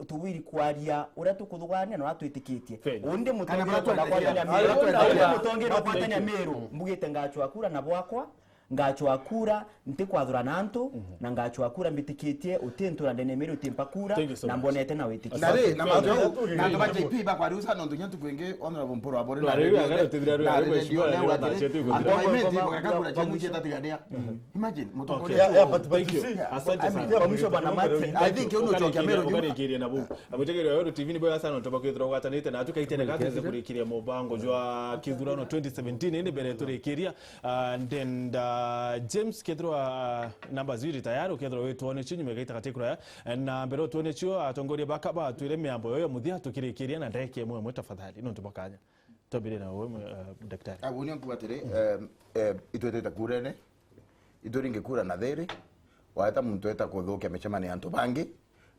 tuwiri kwaria uria tukuthugania na uria twitikitie. Fair enough. Undi Kana mutongeria bara kwenda kwatania twendekera. Meru, Bara twendekera. Undi mutongeria kwatania Meru, mbugite ngachwa kura na bwakwa, ngachwa kura, ntikwathurana antu, na ngachwa kura mbitikitie, uti ntura ndene Meru utimpa kura, Thank you so na much. Mbonete na witikio. Na ri, na Asante. Mantu, na antu ba J P bakwariusa nontu nya ntuku ingi Honorable Mpuru Abore Na na riu redio, agara utithira riu na ari redio mheshimiwa, ne riu wajire. Antu ba Imenti, bakaka kura cienu cietatigania. Imagine, mutongoria Okay. Yeah, yeah, but, but Thank you. you see, Asante I mean, sana. Kwa mwisho, Bwana Martin, I think you know, Ukarikiri- Meru nyuma. Ukarikiri na bu. Amwitegeri wa Weru T V ni bwega sana, ntoba kwithirwa ugwatanite na tukaitene gatweze kurikiria mubango jwa kithurano twenty seventeen, indi mbere turikiria, Ah, ndenda James kethirwa, ah, namba ziri tayari, ukethirwa witwone cio nyuma igaita gati kuraya. Eh, na mbere utwone cio, atongoria baka batwire miambo yoyo muthia tukirikiria na ndeke imwe imwe tafadhali, nontu bwa kanya. Twambire na wewe, eh, daktari. Ah, unia nkuga atiri, eh, eh, itwetete kurene, itwiringi kura na thiri, waeta muntu eta kuthukia micemanio ya antu bangi,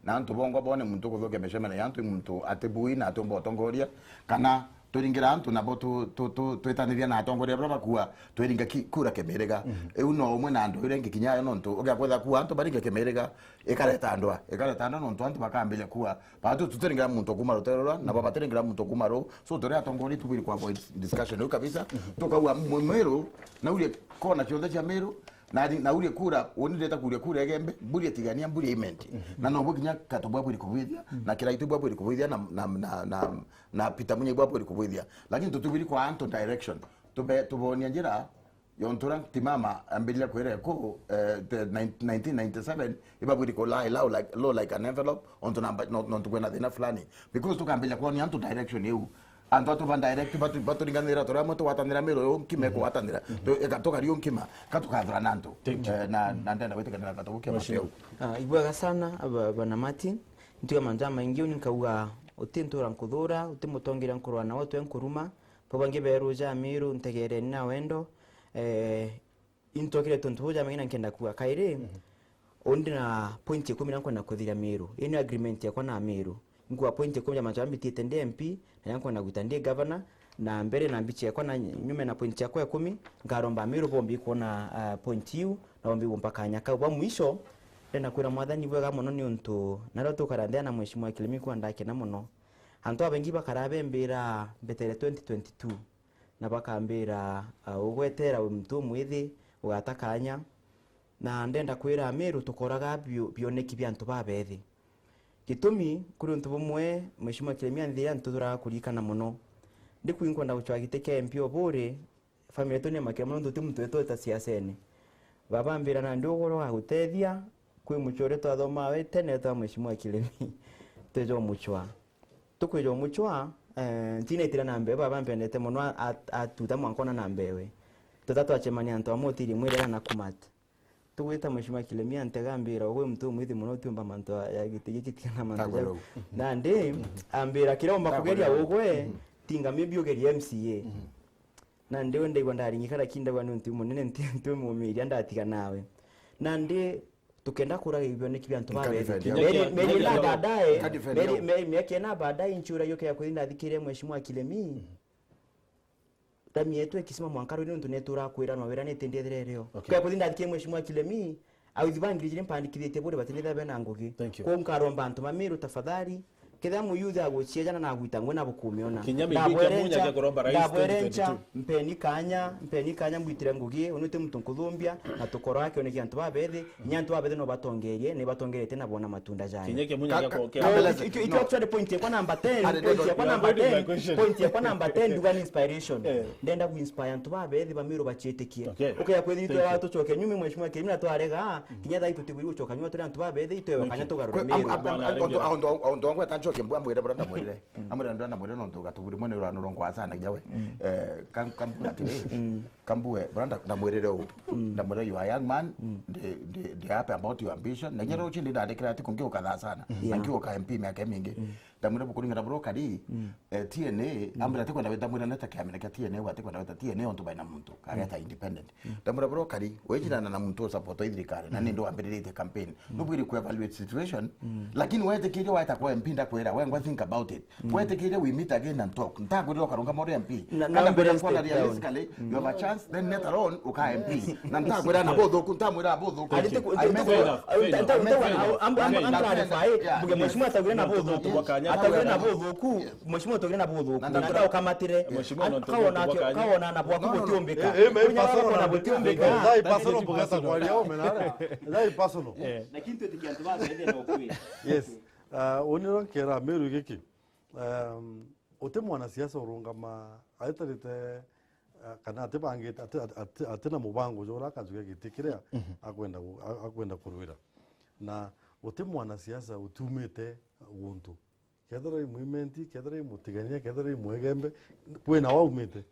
Na antu bongwa bone muntu kuthukia micemanio ya antu, i muntu atibui na atiumba utongoria, kana twiringira antu nabo tu-, tu-, tu-, twitaniria na atongoria baria bakua, twiringa ki-, kura kimiriga. Iu no umwe na andu iria ingi kinya ayo, nontu ugia kwetha kua antu baringe kimiriga, ikareta ndwa, ikareta ndwa nontu antu bakambiria kua, batu tutiringira muntu kuma rutere rura, nabo batiringira muntu kuma ru. So, turi atongoria tubwiri ku avoid discussion iu kabisa, tukauga Mwiru, na urie kona cionthe cia Miru, Na ri-, na urie kura, uni ndeta kuria kura Igembe, mburie Tigania, mburie Imenti. Na no bwe kinya Katobo abwiri kubwithia, na Kiraitu bwe abwiri kubwithia, na, na, na, na, na Peter Munya bwe abwiri kubwithia. Lakini tutubiri kwa antu direction. Tube, tubonia njira, yontu ura Timama ambiriria kwira ku, eh, the nine-, nineteen ninety-seven, ibabwiri ku lie low like, low like an envelope, ontu namba, no, nontu kwina thina fulani. Because tukambiria kwonia antu direction iu. Antu atu ba direct batu-, baturinganira, turi amwe tugwatanira Miru yu nkima ikugwatanira. Tu-, eka tukari yu nkima, ka tukathurana antu. Thank you. Eh, na, na ndenda gwitikanira Katobu kia Mateu. Ah, ibwega sana, aba-, bana Martin. Ntiga mantu jamaingi uni nkauga, uti ntura nkuthura, uti mutongeria nkurwa nawe twe nkuruma. Bo bangi beru ja Miru, ntegereni na wendo. Eh, Intwakire tuntu buu jamaingi na nkenda kuuga kairi, undi na point ikumi na nkwenda kuthiria Miru. Ii ni agreement yakwa na Miru. Nkuuga point ikumi ja mantu jaria mbitite ndi M P, na ja nkwenda gwita ndi governor, na mbere na mbichi yakwa na nyume na point yakwa ikumi, nkaromba Amiru bombi kwona, ah, point iu, na bombi gumpa kanya kau. Bwa mwisho, ndenda kwira Mwathani bwega mono niuntu nario tukara nthea na Mheshimiwa Kilemi kwa ndakena mono. Antu abaingi bakara bembira mbetere twenty twenty-two, na bakambira, ah, ugwetera wi muntu umwithi, ugata kanya. Na ndenda kwira Amiru tukoraga bio-, bioneki bia antu babethi. Gitumi, kuri untu bumwe, Mheshimiwa Kilemi anthire antu turaga kuririkana mono. Ndikwinkwenda gucwa giti kia M P o buri, family yetu ni makira mono, nontu ti muntu wetu wita siasene. Baba ambira nandi ugoro wa gutethia, kwi muchore twathomawe tene twa Mheshimiwa Kilemi. Tweja umuchwa. Tukwija umuchwa, eh, ntinetire na mbewe, baba mpendete mono, a-, a-, atuta mwanka ona na mbewe. Tuta twachemania antu amwe utiri mwirira na kumata. Tugwita Mheshimiwa Kilemi antega ambira, "Ugwe muntu umwithi mono utiumba mantu ya giti giki tigana mantu jau." Nandi, ambira, "Kiria umba kugeria ugwe, tinga maybe ugerie M C A." Nandi we ndaigua ndaringika, lakini ndaigua ni untu munene nti-, ntiumumiria ndatiga nawe. Nandi tukenda kuraga ibioneki bia antu babethi. Meri, meri na baadaye, meri, meri, miaka ina baadaye, nchura yoke ya kuthi ndathikire Mheshimiwa Kilemi. Ndami yetu ikisima mwanka rwini untu netura kwira no wira nitindithire rio. Kwa kuthi ndathikire Mheshimiwa Kilemi, authi bangirije mpandikithitie bure batinitha bena ngugi. Kwa nkaromba antu mamiru tafadhali, kethira muyuthi aguciejana na agwita ngwe na bukumiona. Kinya maybe Kiamunya kia kuromba rais twenty twenty-two. Mpeni kanya, mpeni kanya mbwitire ngugi, unu ti muntu nkuthumbia, na tukora kioneki antu babethi, inya antu babethi no batongerie, ni batongerete na bona matunda jayo. Kinya Kiamunya kia ku-, kia- Ikio actually point yakwa number ten, point yakwa number ten, point yakwa number ten, nduga ni inspiration. Ndenda ku inspire antu babethi bamiru bachitikie. Ukeya kwithitwa tucoke nyuma Mheshimiwa Kilemi na twarega, kinya thai tutigwiri gucoka nyuma turi antu babethi itwewe kanya tugarure miru. Auntu angweta ncoke mbwa mwire bura ndamwirire. Amwira ndona mwire nontu gatuguri mwene ura nurongo asana kijawe. Eh, kam-, kam-, atiri. Kambue, bwana, nda-, ndamwirire uu. Ndamwirire, "You are a young man, ndi, ndi, ndi happy about your ambition." Na inya ruchi ndi ndandikira ati kungi ukathaa sana. Na ngi uka M P miaka imingi. Ndamwirire, "Bukuringana bro kari, eh, T N A, ambira ati kwenda wita mwira neta kiamene kia T N A, wati kwenda wita T N A ontu baina muntu, kageta independent." Ndamwirire, "Bro kari, wejirana na muntu u support thirikari, na nindi wambiriritie campaign." Nubwiri ku evaluate situation, lakini wetikiria waita kwa M P ndakwira, we ngwa think about it. Wetikiria we meet again and talk. Ntakwirira ukarungama uri M P. Na, na kana mbere kwira kwa step down. Realistically, you have a chance, then later on, uka M P. Na ntakwira na buthuku, ntamwira buthuku. Ari tu, tu, tu, clarify, mbuge mheshimiwa atagire na buthuku. Atagire na buthuku, mheshimiwa atagire na buthuku. Na ndaukamatire. Mheshimiwa, no, kawona, kawona na bwaku butiumbika. Eh, eh, personal, na butiumbika. That is personal, bugeta kwa leo, menara. That is personal. Eh. Lakini twitikia antu bathethia na ukwiri. Yes. Ah, uniro nkera Meru giki. Um, uti mwanasiasa urungama aitarite, ah, kana atibangite, ati, ati, ati, ati na mubango jura akajukia giti kiria akwenda gu-, a-, akwenda kurwira. Na uti mwanasiasa utiumite guntu. Kethira i mwimenti, kethira i mutigania, kethira i mwegembe, kwina waumite.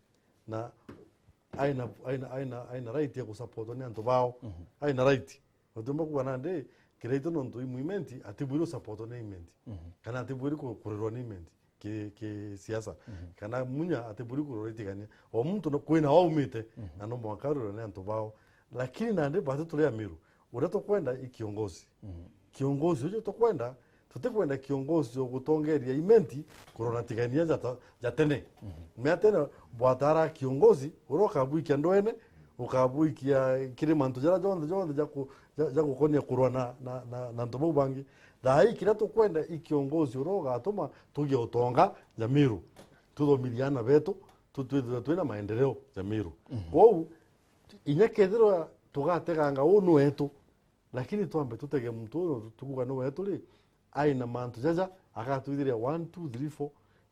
Na aina, aina, aina, aina right ya gusupportwa ni antu bao. Aina right. Utiumba kuuga nandi, Kiraitu nontu i mwimenti, atibwiri gusupportwa ni imenti. Kana atibwiri ku-, kurirwa ni imenti ki, ki siasa. Kana Munya atibwiri kurirwa itigania. O muntu no, kwina waumite, na no mwanka arirwe ni antu bao. Lakini nandi bati turi Amiru. Uria tukwenda i kiongozi. Kiongozi uju tukwenda, tutikwenda kiongozi ugutongeria imenti kurora tigania ja ta-, ja tene. Mea tene bwatara kiongozi uria ukabwikia ndwene, ukabwikia kiri mantu jaria jonthe, jonthe ja ku-, ja, ja gukonia kurwa na, na, na, na antu bau bangi. Thaa ii kiria tukwenda i kiongozi uria ugatuma tugie utonga ja Miru. Tuthomithie aana betu, tu-, twithirwe twina maendeleo ja Miru. Kwou, inya kethirwa tugateganga uu ni wetu, lakini twambe tutege muntu uu tukuga ni wetu ri, aina mantu jaja, agatwithiria one, two, three, four,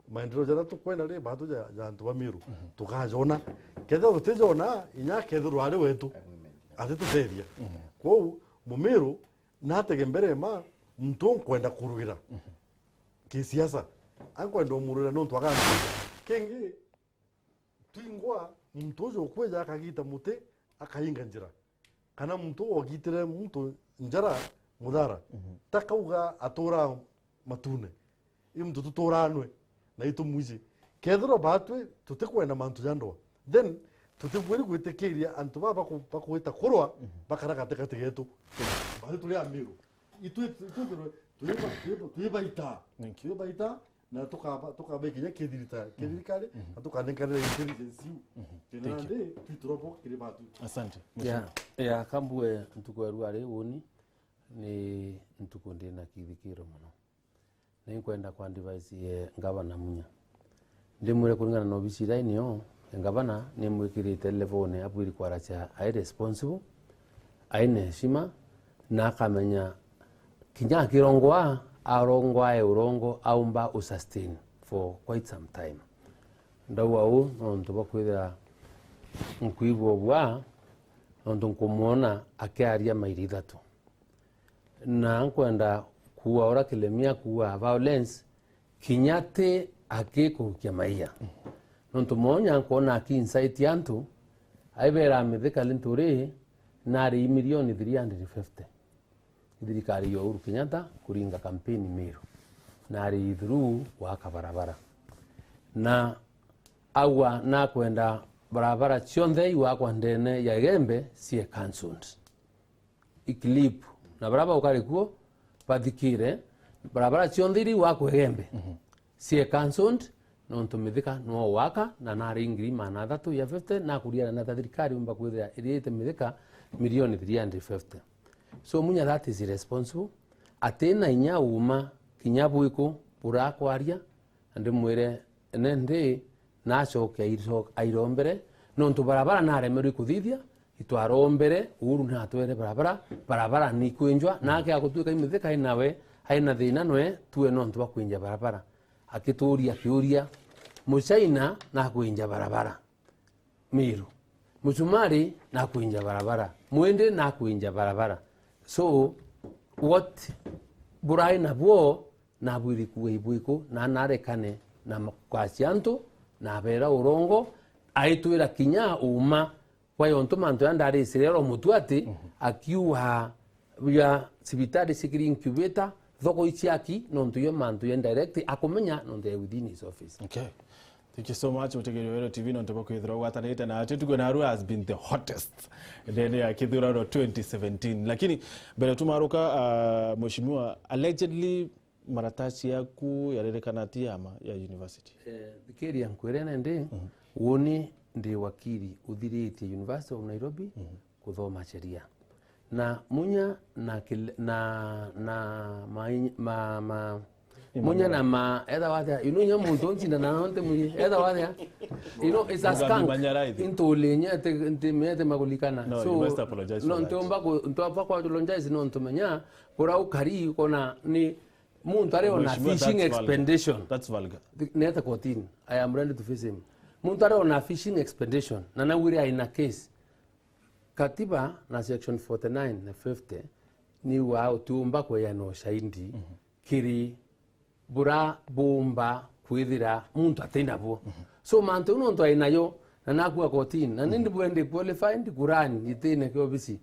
maendeleo jaria tukwenda ri, batu ja, ja antu ba Miru, tukajona. Kethirwa tutijona, inya akethirwa ari wetu, atitutethia. Kwou, Mumiru, natege mbere ma, muntu nkwenda kurugira kisiasa, ankwenda umurugira nontu agantu. Kingi, twingwa muntu uju ukwija akagita muti, akainga njira. Kana muntu uu ogitire muntu njara, muthara, takauga atura matune. I muntu tuturanwe, na itumwiji. Kethirwa batwi tutikwenda mantu ja ndwa, then tutibwiri gwitikiria antu baba baku-, bakugita kurwa, bakara gatigati getu. Batwi turi Amiru. Itwi, itwi turi, turi ba-, turi ba-, turi baita. Thank you. Turi baita, Na tukaba, tukaba ikinya kithirita-, kithirikari, na tukanenkanira intelligence iu. Kenda nandi, twiturombo kiri batu. Asante. Ya, ya, kambue ntuku ya ruari uni, ni ntuku ndina kithikiro mono. Ninkwenda kwa advise ye ngavana Munya. Ndimwire kuringana na obisi iria inio, ye ngavana nimwikirite levelne abwiri kwaracia ai responsible, aina heshima, na akamenya kinya akirongwa, arongwa e urongo aumba u sustain for quite some time. Ndauga uu nontu bwa kwithira nkwigua bwa, nontu nkumwona akiaria mairi ithatu. Na nkwenda kuuga uria Kilemia akuuga violence, kinya ti akikurukia maiya. Nontu monya nkwona aki incite antu, aibera Mithika Linturi, nari milioni three hundred fifty. Thirikari ya Uhuru Kenyatta kuringa campaign Meru. Nari through gwaka barabara. Na aua nakwenda barabara cionthe iwakwa ndene ya Igembe cie cancelled. Eclipse. Na baria baukari kuo bathikire, barabara cionthe iria igwakwa Igembe, cie cancelled, nontu Mithika nwo waka, na nari ngiri magana athatu ya fifty, nakuriana na ta thirikari umba kwithira iriite Mithika milioni three hundred fifty. So, Munya that is irresponsible, atina inya uma kinya bwiku burakwaria, na ndimwire, ene ndi, nacoke aico-, airombere, nontu barabara naremerwe kuthithia, itwarombere, Uhuru natwere barabara, barabara nikwinjwa, nake agutwika imithika inawe, aina thina nwe, tue nontu bwa kwinja barabara. Akituria kiuria, Muchaina nakwinja barabara. Miru. Mucumari nakwinja barabara. Mwindi nakwinja barabara. So, what burai nabwo nabwiri kuuga ibwiku, na narekane na ma-, kwacia antu, na abera urongo, aitwira kinya uma bwa yontu mantu ya ndaricire oro mutu ati, akiuga bia cibitari cikiri incubator, thoko iciaki, nontu yo mantu ya direct, akumenya nontu ya within his office. Okay. Thank you so much, mutegeri wa Weru T V, nontu bwa kwithirwa ugwatanite na atu. Tuko na Arua has been the hottest ndene ya kithurano twenty seventeen. Lakini mbere tumaruka, uh, mheshimiwa, allegedly, maratasi yaku yarerekana ti ya ma ya university? Eh, thikiria nkwire nende, woni ndi wakiri uthiritie University of Nairobi, kuthoma sheria. Na Munya na kil-, na, na ma, ma, ma, Munya na ma, etha wathia, you know, nya muntu ncinda na nonte Munya, etha wathia, you know, it's a skunk. Intuli nya te, te, me te makulikana. No, so, you must apologize for that. Ntiumba ku, ntiumba ku apologize, no ntumenya, kura ukari, kona ni muntu ari on a fishing expedition. That's vulgar. Neta kotini. I am ready to face him. Muntu ari on a fishing expedition. Na nawire aina case. Katiba na section forty-nine na fifty ni wa utiumba kweana ushahidi kiri bura bumba kwithira muntu atina bo. So mantu nontu ainayo na nakua kotini. Na nindi bwendi qualified kurani itine kiobisi.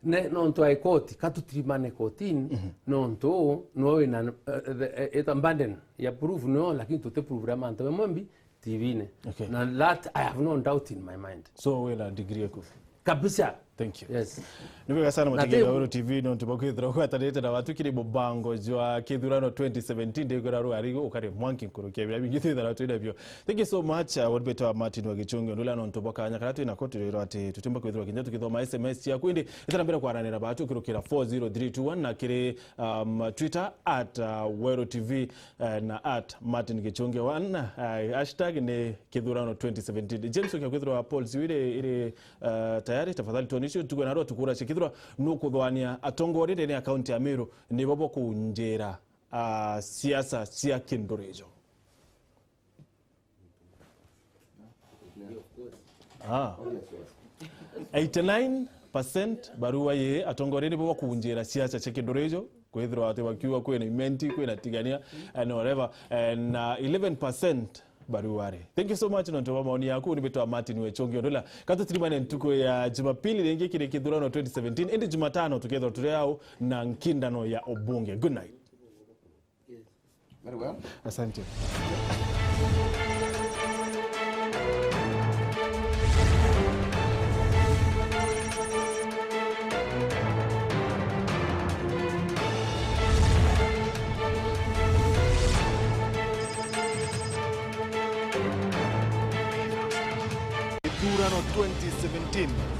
Ne, nontu ai koti, ka tutirimane kotini, nontu no wina, eh, eh, eh, ita burden ya proof no, lakini tuti proof ra mantu mamwe mbi T V-ne. Okay. Na that I have no doubt in my mind. So, wina degree yaku? Kabisa. Thank you. Yes. Ni bwega sana, na mutegeri wa Weru T V, nontu bwa kwithirwa ugwatanite na watu kiri mubango jwa kithurano twenty seventeen, ndikwira rwari ukari mwanki nkurukia biria bingi twithirwa twina bio. Thank you so much, uh, wari betwa Martin wa Gichungi, ndula nontu bwa kanya karia twina ko, twirwa ati tutimba kwithirwa kinya tukithoma S M S ciaku, indi itana mbere kwaranira batu ukirukira four zero three two one na kiri, um, Twitter at, uh, Weru T V, eh, na at Martin Gichungi one, eh, hashtag ni kithurano twenty seventeen. James, ukia kwithirwa polls iu iri, iri, eh, tayari, tafadhali tuonie icio, tugue narua tukuracia kithirwa nukuthwania atongoria ndene ya kaunti ya Meru, nibo bokunjira, ah, siasa cia kindurijo. Ah. Eighty-nine percent barua ye atongoria nibo bakunjira siasa cia kindurijo, kwithirwa ati bakiuga kwina imenti, kwina tigania, and whatever, and, uh, eleven percent barua ri. Thank you so much nontu bwa maoni yaku. Ni betwa Martin Wechongi Ondula. Katutirimane ntuku ya Jumapili ringi kiri kithurano twenty seventeen, indi Jumatano tukethirwa turi au na nkindano ya ubunge. Good night. Very well. Asante.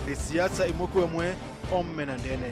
Ri siasa imwe kwa imwe, ome na ndene.